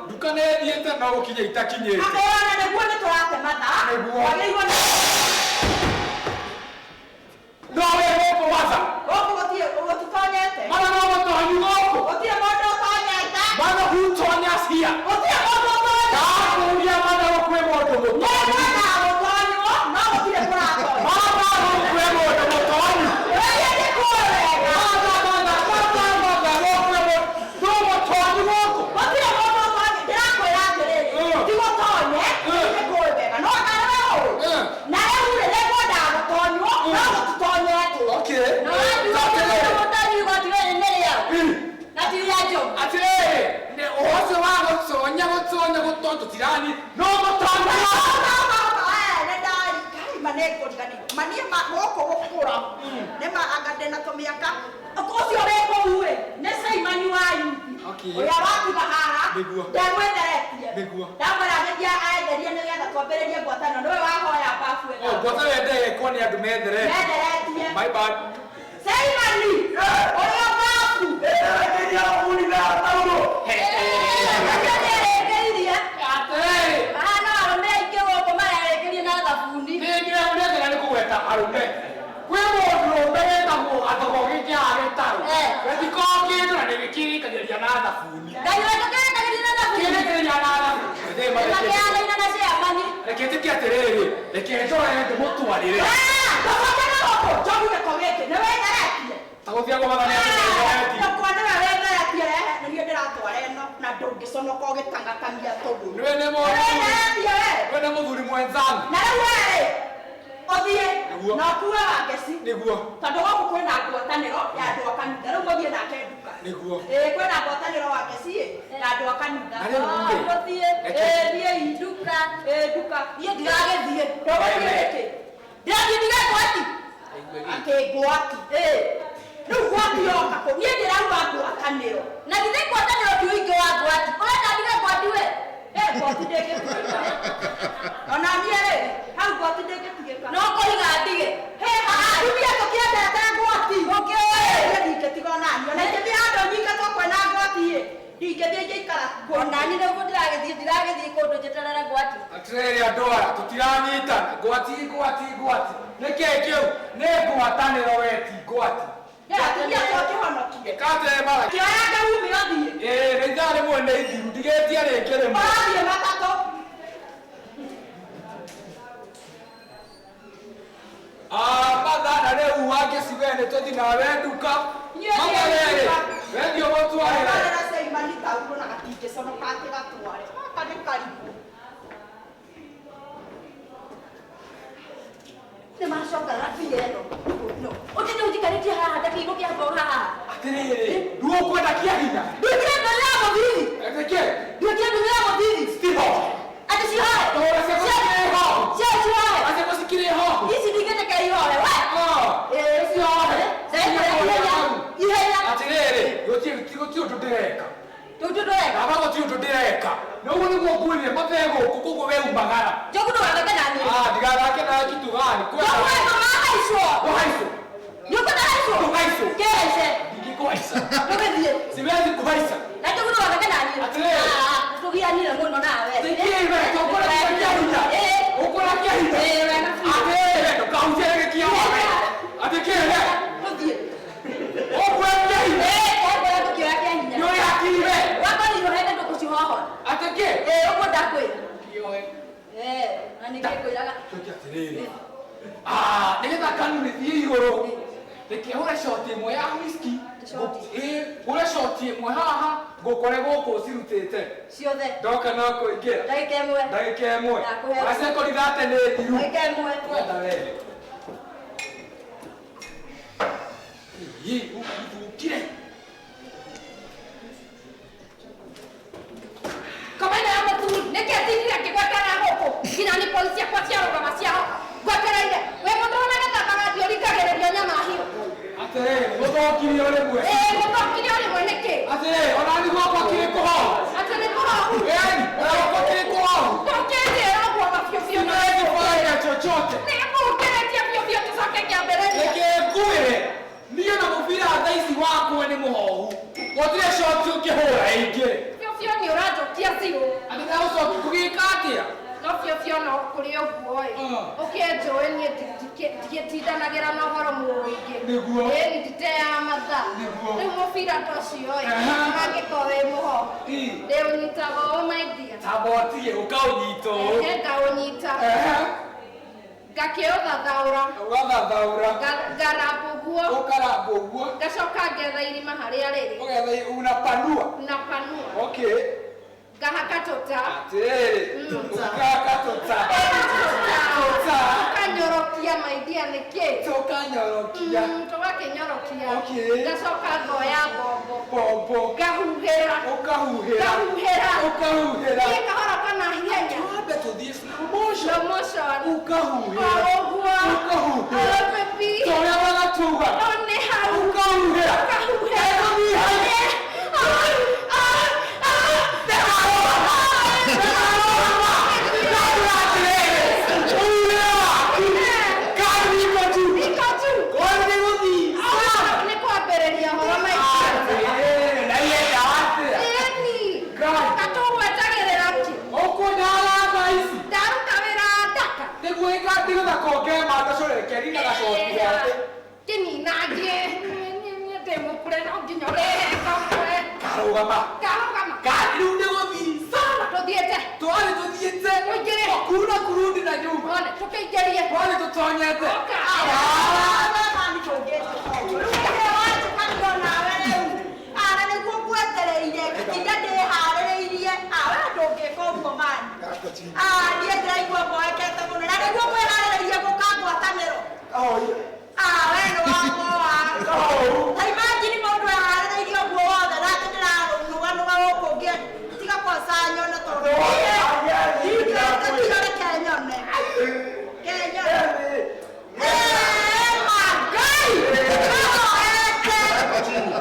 nduka nĩ ĩthiĩte no gũkinya itakinyĩte. Akĩona nĩguo nĩ tũrate mathaa. Nĩguo. Wagĩrĩirwo nĩ No wĩ gũkũ matha. Gũkũ gũtirĩ gũtitonyete. Mara no mũtonyi gũkũ. Gũtirĩ mũndũ ũtonyete. Mara hutonya cia. Gũtirĩ mũndũ ũtonyete. Ndakũria mara kwĩ mũndũ mũtonyi. Nĩngwenda gũtonywo no gũtirĩ kũratonywo. Mara kwĩ mũndũ mũtonyi. Wewe nĩ kũĩ wega. Mara mara mara mara gũkwĩ mũndũ no mũtonyi gũkũ. Gũtirĩ mũndũ ũtonyi. Ndĩrakwĩra atĩrĩrĩ. Ti gũtonye, nĩ kũĩ wega. No nawe ũĩ. Na rĩu rĩ nĩngwenda gũtonywo no gũtitonyetwo. Okay. Na wanjua mũndũ mũtonyi igoti rĩrĩ nĩ rĩao. Na ti rĩa njogu. Atĩrĩrĩ, nĩ ũhoro ũcio wa gũtonya gũtonya gũtonya tũtirani no mũtonyi. Gũkũ gũkũra nĩ ma anga ndĩna tũmĩaka ũcio wĩ kũu ĩ nĩ Caimani wa yuthi ũrĩa watiga haha ndamwetheretie ndamwĩra agĩthiĩ aetherie nĩgetha twambĩrĩrie ngwatanĩro nĩwe wahoya babu ĩno Ngwatanĩro ĩndegekwo nĩ andũ metheretie. Metheretie. My bad. Caimani ũrĩa babu Ĩrekeria mũni na tauro. Nĩarĩkĩirie. Atĩrĩrĩ. Mahana arũme aingĩ gũkũ mararĩkĩria na thabuni. Nĩ ndĩrenda nĩ kũgweta arũme. Kwĩ mũndũrũme wĩtagwo gatogo gĩkĩaga gĩtarũ. Gĩtikoragwo kĩndũ na nĩgĩkĩrĩkagĩrĩria na thabuni. Ngai witũ kĩrĩkagĩrĩria na thabuni. Kĩrĩkagĩrĩria na thabuni. Nĩmakĩhanaine na ciamani. Reke njĩke atĩrĩrĩ, reke njoe ndĩmũtwarĩre. Ndũcoke na gũkũ njogu gĩko gĩkĩ nĩ wĩtheretie. Ta gũthiagwo matha nĩ atĩrĩrĩ. Nyũkwa nĩwe wĩtheretie rehe nĩ niĩ ndĩratwara ĩno na ndũngĩconoka ũgĩtangatania tũguo. Nĩwe nĩ mũthuri. Wĩtheretie we. Nĩwe nĩ mũthuri mwenzangu. Na rĩu we rĩ ũthiĩ Nĩguo. na ũkue wangeci. Nĩguo. Tondũ gũkũ kwĩna ngwatanĩro ya andũ a kanitha rĩu mũthiĩ nake nduka. Nĩguo. Ĩĩ kwĩna ngwatanĩro wangeci ĩ na andũ a kanitha. Na rĩu rĩ. Mũthiĩ. Ĩĩ thiĩi nduka. Ĩĩ nduka. Niĩ ndiragĩthiĩ. Ndũgũthiĩ nĩkĩ? Ndĩrathiĩ ndige ngwati. Atĩ ngwati. Ĩĩ. Rĩu ngwati yoka kũ? Niĩ ndĩrauga ngwatanĩro. Na githĩ ngwatanĩro ti ũingĩ wa ngwati. Ũrenda ndige ngwati we? Ĩĩ ngwati ndĩngĩtigĩka. Ona niĩ rĩ, hau ngwati ndĩngĩtigĩka. No kũiga ndige. Hĩ, atumia tũkĩendete ngwati. Ũkĩũĩ. Niĩ ndingĩtiga ona niĩ. Ona ingĩthiĩ handũ nyingatwo kwĩna ngwati ĩ, ndingĩthiĩ ingĩikara kuo. Ona niĩ nĩguo ndĩragĩthiĩ, ndiragĩthiĩ kũndũ njeterere ngwati. Atĩrĩrĩ andũ aya, tũtiranyitana. Ngwati, ngwati, ngwati. Nĩkĩĩ kĩu? Nĩ ngwatanĩro we ti ngwati. Nĩ atumia twakĩhonokie. Ĩkatĩrĩ mara. Kĩoya ngaume ũthiĩ. Ĩĩ, nĩ ithaa rĩmwe nĩ ithiru, ndigĩtie rĩngĩ rĩmwe. Ũrathiĩ matatũ. Matha na rĩu wangeci we nĩ tũthiĩ nawe nduka. Matha we rĩ, we thiĩ ũmũtwarĩre. Twarĩra Caimani taurũ na gatingĩconoka atĩ gatware. Gaka nĩ karigũ. Nĩ macoka mbia ĩno. No. Ũtinde ũnjikarĩtie haha ta kĩhingo kĩa mboga haha. Atĩrĩrĩ, rĩu ũkwenda kĩa hinya? Nduĩkire ndũthĩ ya mũthithi. Atĩkĩ? Nduĩkire ndũthĩ ya mũthithi. Stiho. Atĩ cihoe. Ndũra ciaku cikĩrĩ ho. Cio cihoe. Ciaku cikĩrĩ ho. Ici ndingĩtĩka ihoe we. Ĩĩ, cihoe. Zaidi ihenya. Ihenya. Atĩrĩrĩ, gũtirĩ ũndũ ndĩreka. Tũtũ ndũreka. Baba gũtirĩ ũndũ ndĩreka. Na ũguo nĩguo ngwĩrire mathe gũkũ koguo we umagara. Njogu ndũgathake na niĩ. Ah, ndigathake nawe kitu gani? Njogu we mama haicwo. Kũhaicwo. Nĩũkwenda haicwo? Kũhaicwo. Kĩhaice. Ndingĩkũhaica. Ndũgĩthiĩ. Siwezi kuhaica. Na njogu ndũgathake na niĩ. Atĩrĩrĩ. Ah, tũgianire mũno nawe. Nĩkĩĩ we tũkũra kĩa hinya? Ĩĩ. Ũkũra kĩa hinya? Ĩĩ, wega biũ. Atĩrĩrĩ, ndũkahutie gĩkia wawe. Atĩ kĩĩ we? Tũthiĩ. Ũkũra kĩa hinya? Ĩĩ, twakora tũkĩoya kĩa hinya. Nĩ ũrĩ hakiri we? Wakorirwo hende ndũkũcihohora. Atĩ kĩ? Ĩĩ, ũguo ndakwĩra. Kĩoe. Ĩĩ, na nĩkĩ ngwĩraga. Tuĩke atĩrĩrĩ. Ah, nĩgetha kanu rĩthiĩ igũrũ. Reke hũre shoti ĩmwe ya whisky. Shoti. Ĩĩ, hũre shoti ĩmwe haha, ngũkore gũkũ ũcirutĩte. Ciothe. Ndoka no kũingĩra. Ndagĩka ĩmwe. Ndagĩka ĩmwe. Ndakũhe. Wacekori thate nĩ thiru. Ndagĩka ĩmwe. Kwenda wewe. Ĩĩ, ũthũkire. Komena ya mũthuri, nĩkĩ atindire akĩgwetera gũkũ? Nginya nĩ polisi ciakwa ciarũgama ciahoka. Ngwetereire. We mũndũ ũrĩa gĩthakaga thiĩ ũrikagĩrĩrio nyama hiũ. Atĩrĩrĩ, mũthũkirie o rĩmwe. Ĩĩ, mũthũkirie o rĩmwe nĩkĩ? Atĩrĩrĩ, ona niĩ gwakwa kĩrĩ kũhohu. Atĩ nĩ kũhohu? Ĩni, ona gwakwa kĩrĩ kũhohu. Ndũngĩnjĩra ũguo mabiũ biũ. Siwezi fanya chochote. Nĩngũkĩrĩtie biũ biũ tũcoke kĩambĩrĩria. Reke ngwĩre, niĩ na mũbira thaa ici wakwa nĩ mũhohu. Gũtirĩ shoti ũngĩhũra ĩingĩre. Biũ biũ nĩ ũranjokia biũ. Atĩ ndagũcokia kũgĩka atĩa? No biũ biũ no kũrĩ ũguo ĩ. Ũkĩnjũĩ niĩ ndigĩtindanagĩra na ũhoro mũingĩ. Nĩguo. Ĩni nditeaga mathaa. Nĩguo. Rĩu mũbira ta ũcio ĩ, Aha. angĩkorwo wĩ mũhohu. Ndĩũnyitaga ũũ my dear. Tamba ũtige ũkaũnyita ũũ. Ehe, ngaũnyita. Ehe. Ngakĩũthathaũra. Ũgathathaũra. Ngaramba ũguo. Ũkaramba ũguo. Ngacoka ngetha irima harĩa rĩrĩ. Ũgetha unapanua. Napanua. Okay. Ngahaka tũta. Atĩrĩrĩ. Ũkahaka tũta. Tũta. Tũkanyorokia my dear nĩkĩ? Tũkanyorokia. Tũgakĩnyorokia. Okay. Ngacoka ngoya mbombo. Mbombo. Ngahuhĩra. Ũkahuhĩra. Ngahuhĩra. Ũkahuhĩra. Thiĩ kahora kana ihenya. Twambe tũthiĩ slow motion. Slow motion. Ũkahuhĩra. O ũguo. Ũkahuhĩra. O baby. Ta ũrĩa wagatuga. No nĩ hau. Ũkahuhĩra. Ũkahuhĩra. Tũthiĩ hau. Nĩ kwambĩrĩria ũhoro maingĩ. Ĩni. Katũgwetagĩrĩra kĩ? Ndaruta wĩra ndaka. Kĩninangie. Niĩ ndĩ mũkure no nginya ũrehe kamwe. Karũgama. Karũgama. Rĩu nĩ gũthiĩ. Tũthiĩte. Twarĩ tũthiĩte. Tũingĩre. Kuna kurudi na nyuma. One, tũkĩingĩrie. Twarĩ tũtonyete. Ũka. Niĩ ndĩraigua mboekete mũno na nĩguo mwĩharĩrĩrie gũka ngwatanĩro. We nĩ wamoa. Ta imagine mũndũ eharĩrĩirie ũguo wothe na atĩ ndĩrarũnũganũga gũkũ tiga kwanza nyone tondũ ndingĩte tiga reke nyone. Ke nyone. Ngai! Kahoete!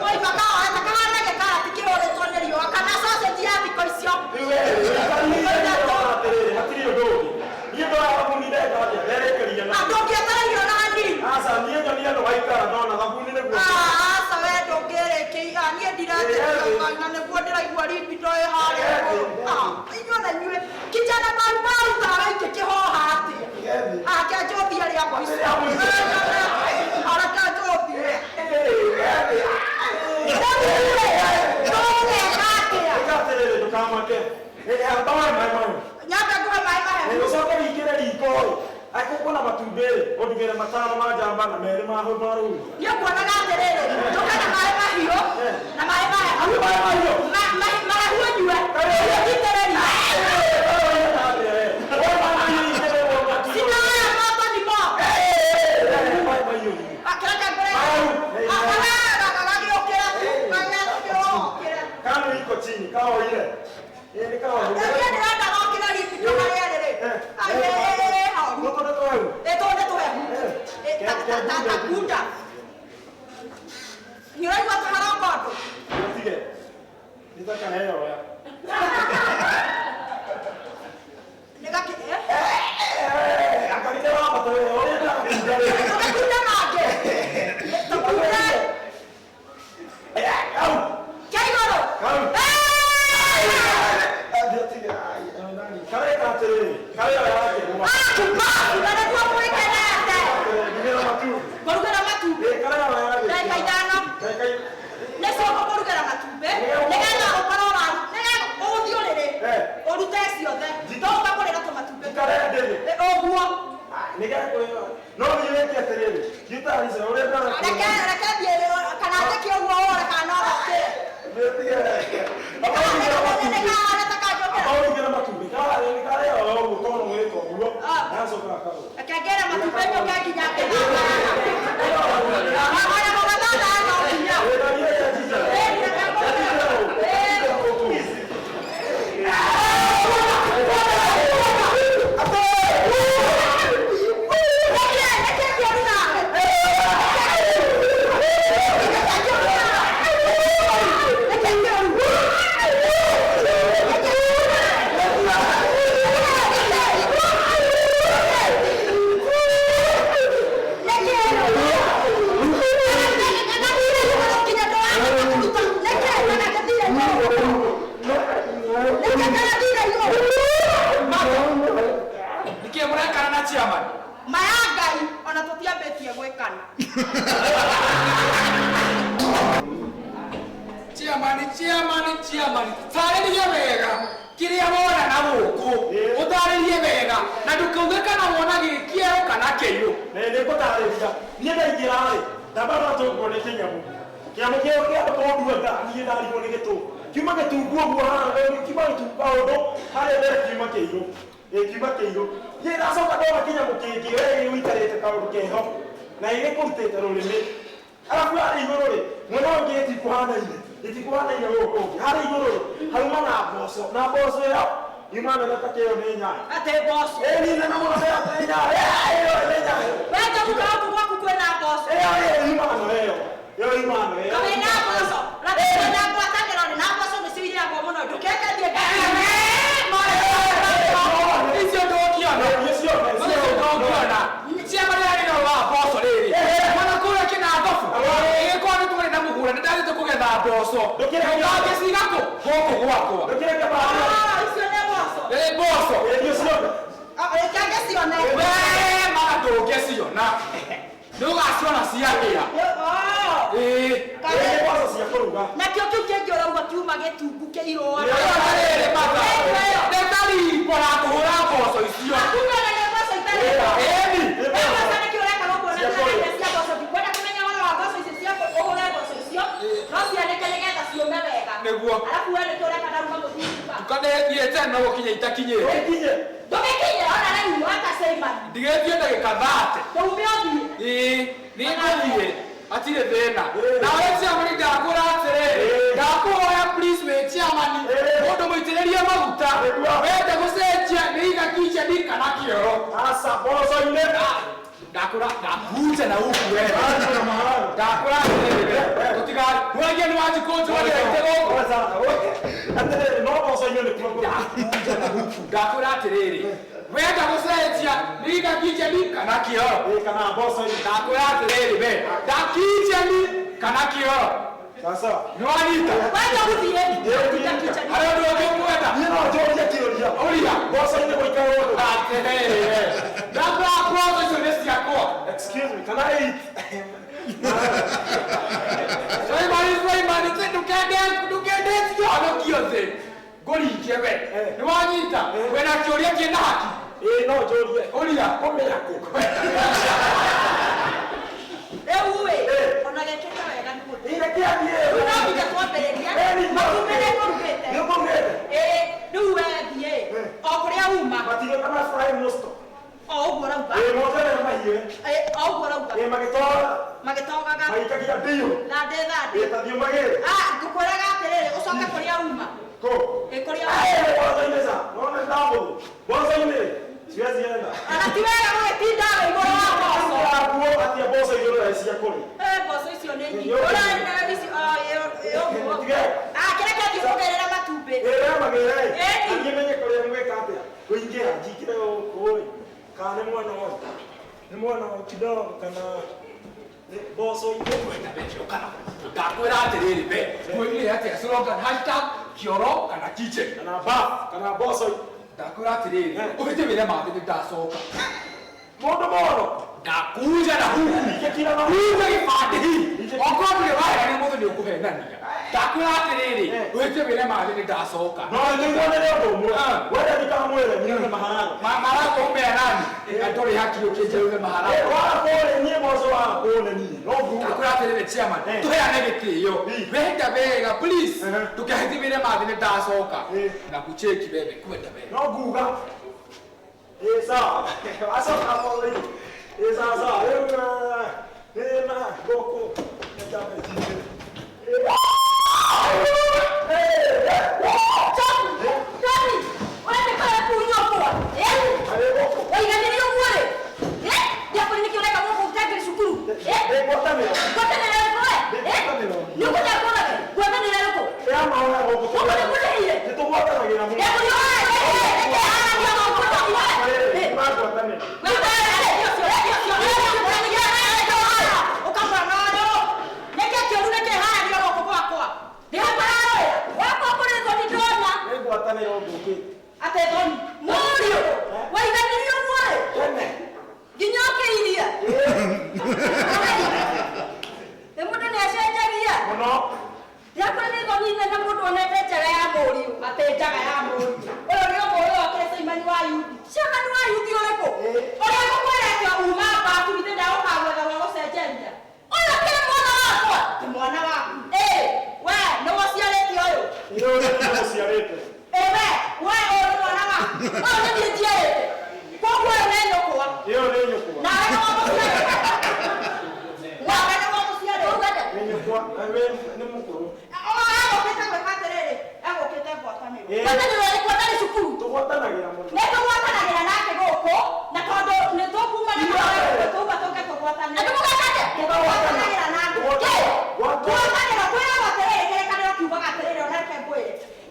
Oiga kahoete kahana gĩkarati kĩhũrĩtwo nĩ riũa kana sausage ya thikũ icio. Hatirĩ ũndũ ũngĩ. Niĩ ndoya thabuni ndeka atĩa? Nderekeria na. Ndũngĩetereire ona hanini. Aca, niĩ nyonia andũ gaikara ndona thabuni nĩguo. Aca we ndũngĩrĩkĩia niĩ ndiretĩkia na nĩguo ndĩraigua libido ĩ harĩa igũrũ. Inyuĩ na inyuĩ kijana marumaru tawe ingĩkĩhoha atĩa? Ake njũthie rĩa mũico. Areke njũthie. Ndũgeka atĩa? Ĩka atĩrĩrĩ, ndũkamake. Amba wae maĩ mahiũ. Nyambe ngũhe maĩ mahehu. Ũcoke wĩingĩre riko ĩ. Angĩkorwo kwĩna matumbĩ rĩ, ũndugĩre matano ma njamba na merĩ ma marũrũ. Niĩ nguonaga atĩrĩrĩ, njũke na maĩ mahiũ na maĩ mahehu. Maĩ mahiũ? Mahehu ũnyue. Ũnyitĩrĩrie. Sina moto ni moto. Akĩreke ngũre. Akagagĩũkĩra. Nĩ gekwĩra. No thiĩ wĩke atĩrĩrĩ, gĩtarica ũrĩa ndarakwĩra. Reke reke thiĩ kana njĩke ũguo wore kana no gokĩre. Nĩũtige. Akaũrugĩra matumbĩ. Karĩa o ũguo korwo gwĩka ũguo. Gacoka gakagũra. Reke ngere matumbĩ nyũke nginya ngĩthamba. Ona mũgathamba no nginya. Maya Ngai ona tũtiambĩtie gwĩkana. Chairman, chairman, chairman, tarĩria wega kĩrĩa wona na gũkũ, ũtarĩrie wega na ndũkauge kana wona gĩ kĩerũ kana kĩirũ. Nĩ ngũtarĩria. Niĩ ndaingĩra rĩ, ndamba ndatũngwo nĩ kĩnyamũ. Kĩnyamũ kĩu kĩamba kũndua niĩ ndarigwo nĩ gĩtũ. Kiuma gĩtungu ũguo haha, kiuma gĩtungu kaũndũ harĩa mbere kiuma kĩirũ. Kiuma kĩirũ. Niĩ ndacoka ndona kĩnyamũ kĩngĩ we gĩikarĩte kaũndũ keho na gĩkũrutĩte rũrĩmĩ. Arabu harĩa igũrũ rĩ, mwena ũyũ ũngĩ gĩtikuhanaine. Gĩtikuhanaine gũkũ ũngĩ. Harĩa igũrũ rĩ, hauma na mboco. Na mboco ĩyo yuma nene ta kĩo nĩ nyayo. Atĩ mboco. Ĩĩ nĩ nene mũno nĩ nyayo. Ĩyo nĩ nyayo. We njogu gwaku gwaku kwĩna mboco. Ĩyo ĩyo yuma no ĩyo. Ĩyo yuma no ĩyo. Kawĩna mboco. Na kwĩna ngwatanĩro na mboco nĩcio irĩagwo mũno. Ndũkeke thiĩ Icio ndũngĩona. Icio ndũngĩona. Chairman arĩ na wa mboco rĩrĩ. Mwana kũrĩa kĩna thobu. Ĩgĩkorwo nĩ twarĩ na mũgũnda nĩ ndathiĩte kũgetha mboco. Ndũngĩciga kũ? Gũkũ gwakwa. Ndũkĩreke bahati. Icio nĩ mboco. Ĩ mboco. Ĩ cione. Reke ngĩcione. We mara ndũngĩciona. Nĩ ũgaciona ciahĩa. Ĩ. Ĩ mboco cia kũruga. Nakĩo kĩu kĩngĩ ũrauga kiuma gĩtungu kĩirũ. Rĩrĩ mata. Nĩ ta riko la kũhũra mboco icio. Kumbe na mboco itarĩ. Ĩni. Mboco nĩkĩo ũreka gũkũ na nĩ cia mboco ndikwenda kũmenya ũhoro wa mboco icio cia ũhũre mboco icio no cianĩke nĩgetha ciũme wega. Nĩguo. Arabu we nĩkĩo ũreka ndaruga mũthuri. Ndũkanethiĩte no gũkinya itakinyĩte. Ndũgĩkinye. Ndũgĩkinye ona rĩu wakaceima. Ndigĩthiĩ ndagĩka 30. Ndaume ũthiĩ. Ĩĩ nĩngũthiĩ. Hatirĩ thĩna. Nawe chairman ndakwĩra atĩrĩrĩ, ndakũhoya please wĩ chairman, mũndũ mũitĩrĩrie maguta, wenda gũcenjia nĩ iga kitchen kana kĩoro. Aca mboco-inĩ. Ndakũra ndakunja na huku wewe. Ndakũra atĩrĩrĩ, tũtiga nĩwagia nĩ wanjikũ njũrĩte gũkũ. Atĩrĩrĩ no mboco-inĩ nĩkuo ngũrũ. Ndakunja na huku. Ndakũra atĩrĩrĩ, wenda gũcenjia nĩ iga kitchen kana kĩoro. Ĩ kana mboco-inĩ. Ndakwĩra atĩrĩrĩ we, ndakitchen kana kĩoro. Sasa. Nĩwanyita? Wenda gũthiĩ. Harĩ ũndũ ũngĩ ũkwenda? Niĩ no njũrie kĩũria. Ũria. Mboco-inĩ gũikarwo ũndũ. Atĩrĩrĩ we, ndakwĩra mboco icio nĩ ciakwa. Excuse me, can I eat? Suleimani, Suleimani, ndũkende ndũkende cionokio thĩ. Ngũringe we. Nĩwanyita? Wĩna kĩũria kĩna haki? Ĩ no njũrie. Ũria. Kũmĩa kũ? Rĩu ĩ, ona gekĩte wega nĩ gũthiĩ. Ĩ reke athiĩ. Rĩu no nginya twambĩrĩrie. Matumbĩ nĩ ngũrugĩte. Nĩ ũkũrugĩte? Ĩ, rĩu we thiĩ. O kũrĩa uma. Matigio kana fry musto. O ũguo ũrauga. Ĩ motere mahiũ. Ĩ, o ũguo ũrauga. Ĩ magĩtoga. Magĩtogaga. Magĩikagia mbiũ. Thandĩ thandĩ. Ĩ tathiũ magĩrĩ. Ah, ngũkwĩraga atĩrĩrĩ, ũcoke kũrĩa uma. Kũ? Ĩ kũrĩa uma. Ĩ mboco-inĩ ca. Nona ndamũthũ. Mboco-inĩ. Siwezi enda. Ona ti wega gũgĩtinda wĩ igũrũ wa mboco. Akuo atia mboco igũrũ na cia kũrĩa. Ĩ mboco icio nĩ nyingĩ. Ũrarĩ icio ĩ ũguo. Ah, kĩreke thiĩ kũgerera matumbĩ. Ĩ we magĩre. Ĩni. Athiĩ menye kũrĩa ngwĩka atĩa. Kũingĩra njingĩre gũkũ ĩ. Kana nĩ mwena ũyũ. Nĩ mwena ũyũ kidogo kana nĩ mboco-inĩ. Ndakwĩra atĩrĩrĩ we, mwĩrire atĩa slogan hashtag kĩoro kana kitchen. Kana bath kana mboco-inĩ. Ndakwĩra atĩrĩrĩ, ũhĩte wĩre mathĩ nĩ ndacoka. Mũndũ mũno. Ndakuja na huku. Kuja gĩbandĩ hii. Okorwo ndũrĩ waheana mũthũ nĩ ũkũhenania. Ndakwĩra atĩrĩrĩ, wĩke wĩre mathĩ nĩ ndacoka. No nĩnguonere ũndũ ũmwe. Wenda ndikamwĩre niĩ maharago. Maharago umea nani? Ndũrĩ hakiri ũkĩnjĩra ume maharago. Wakũrĩ niĩ mboco wakũrĩ niĩ. No nguga. Ndakwĩra atĩrĩrĩ chairman, tũheane gĩtĩo. Wenda wega please. Ndũkahĩtie wĩre mathĩ nĩ ndacoka. Na kucheki wewe kwenda wega. No nguga. Sawa. Acoka mothe. Sawa sawa. Rĩu nĩ na gũkũ.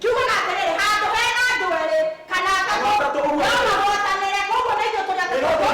Kiugaga atĩrĩrĩ, handũ hena andũ erĩ kana atatũ, no magwatanĩre, koguo na ithuĩ tũrĩ atatũ.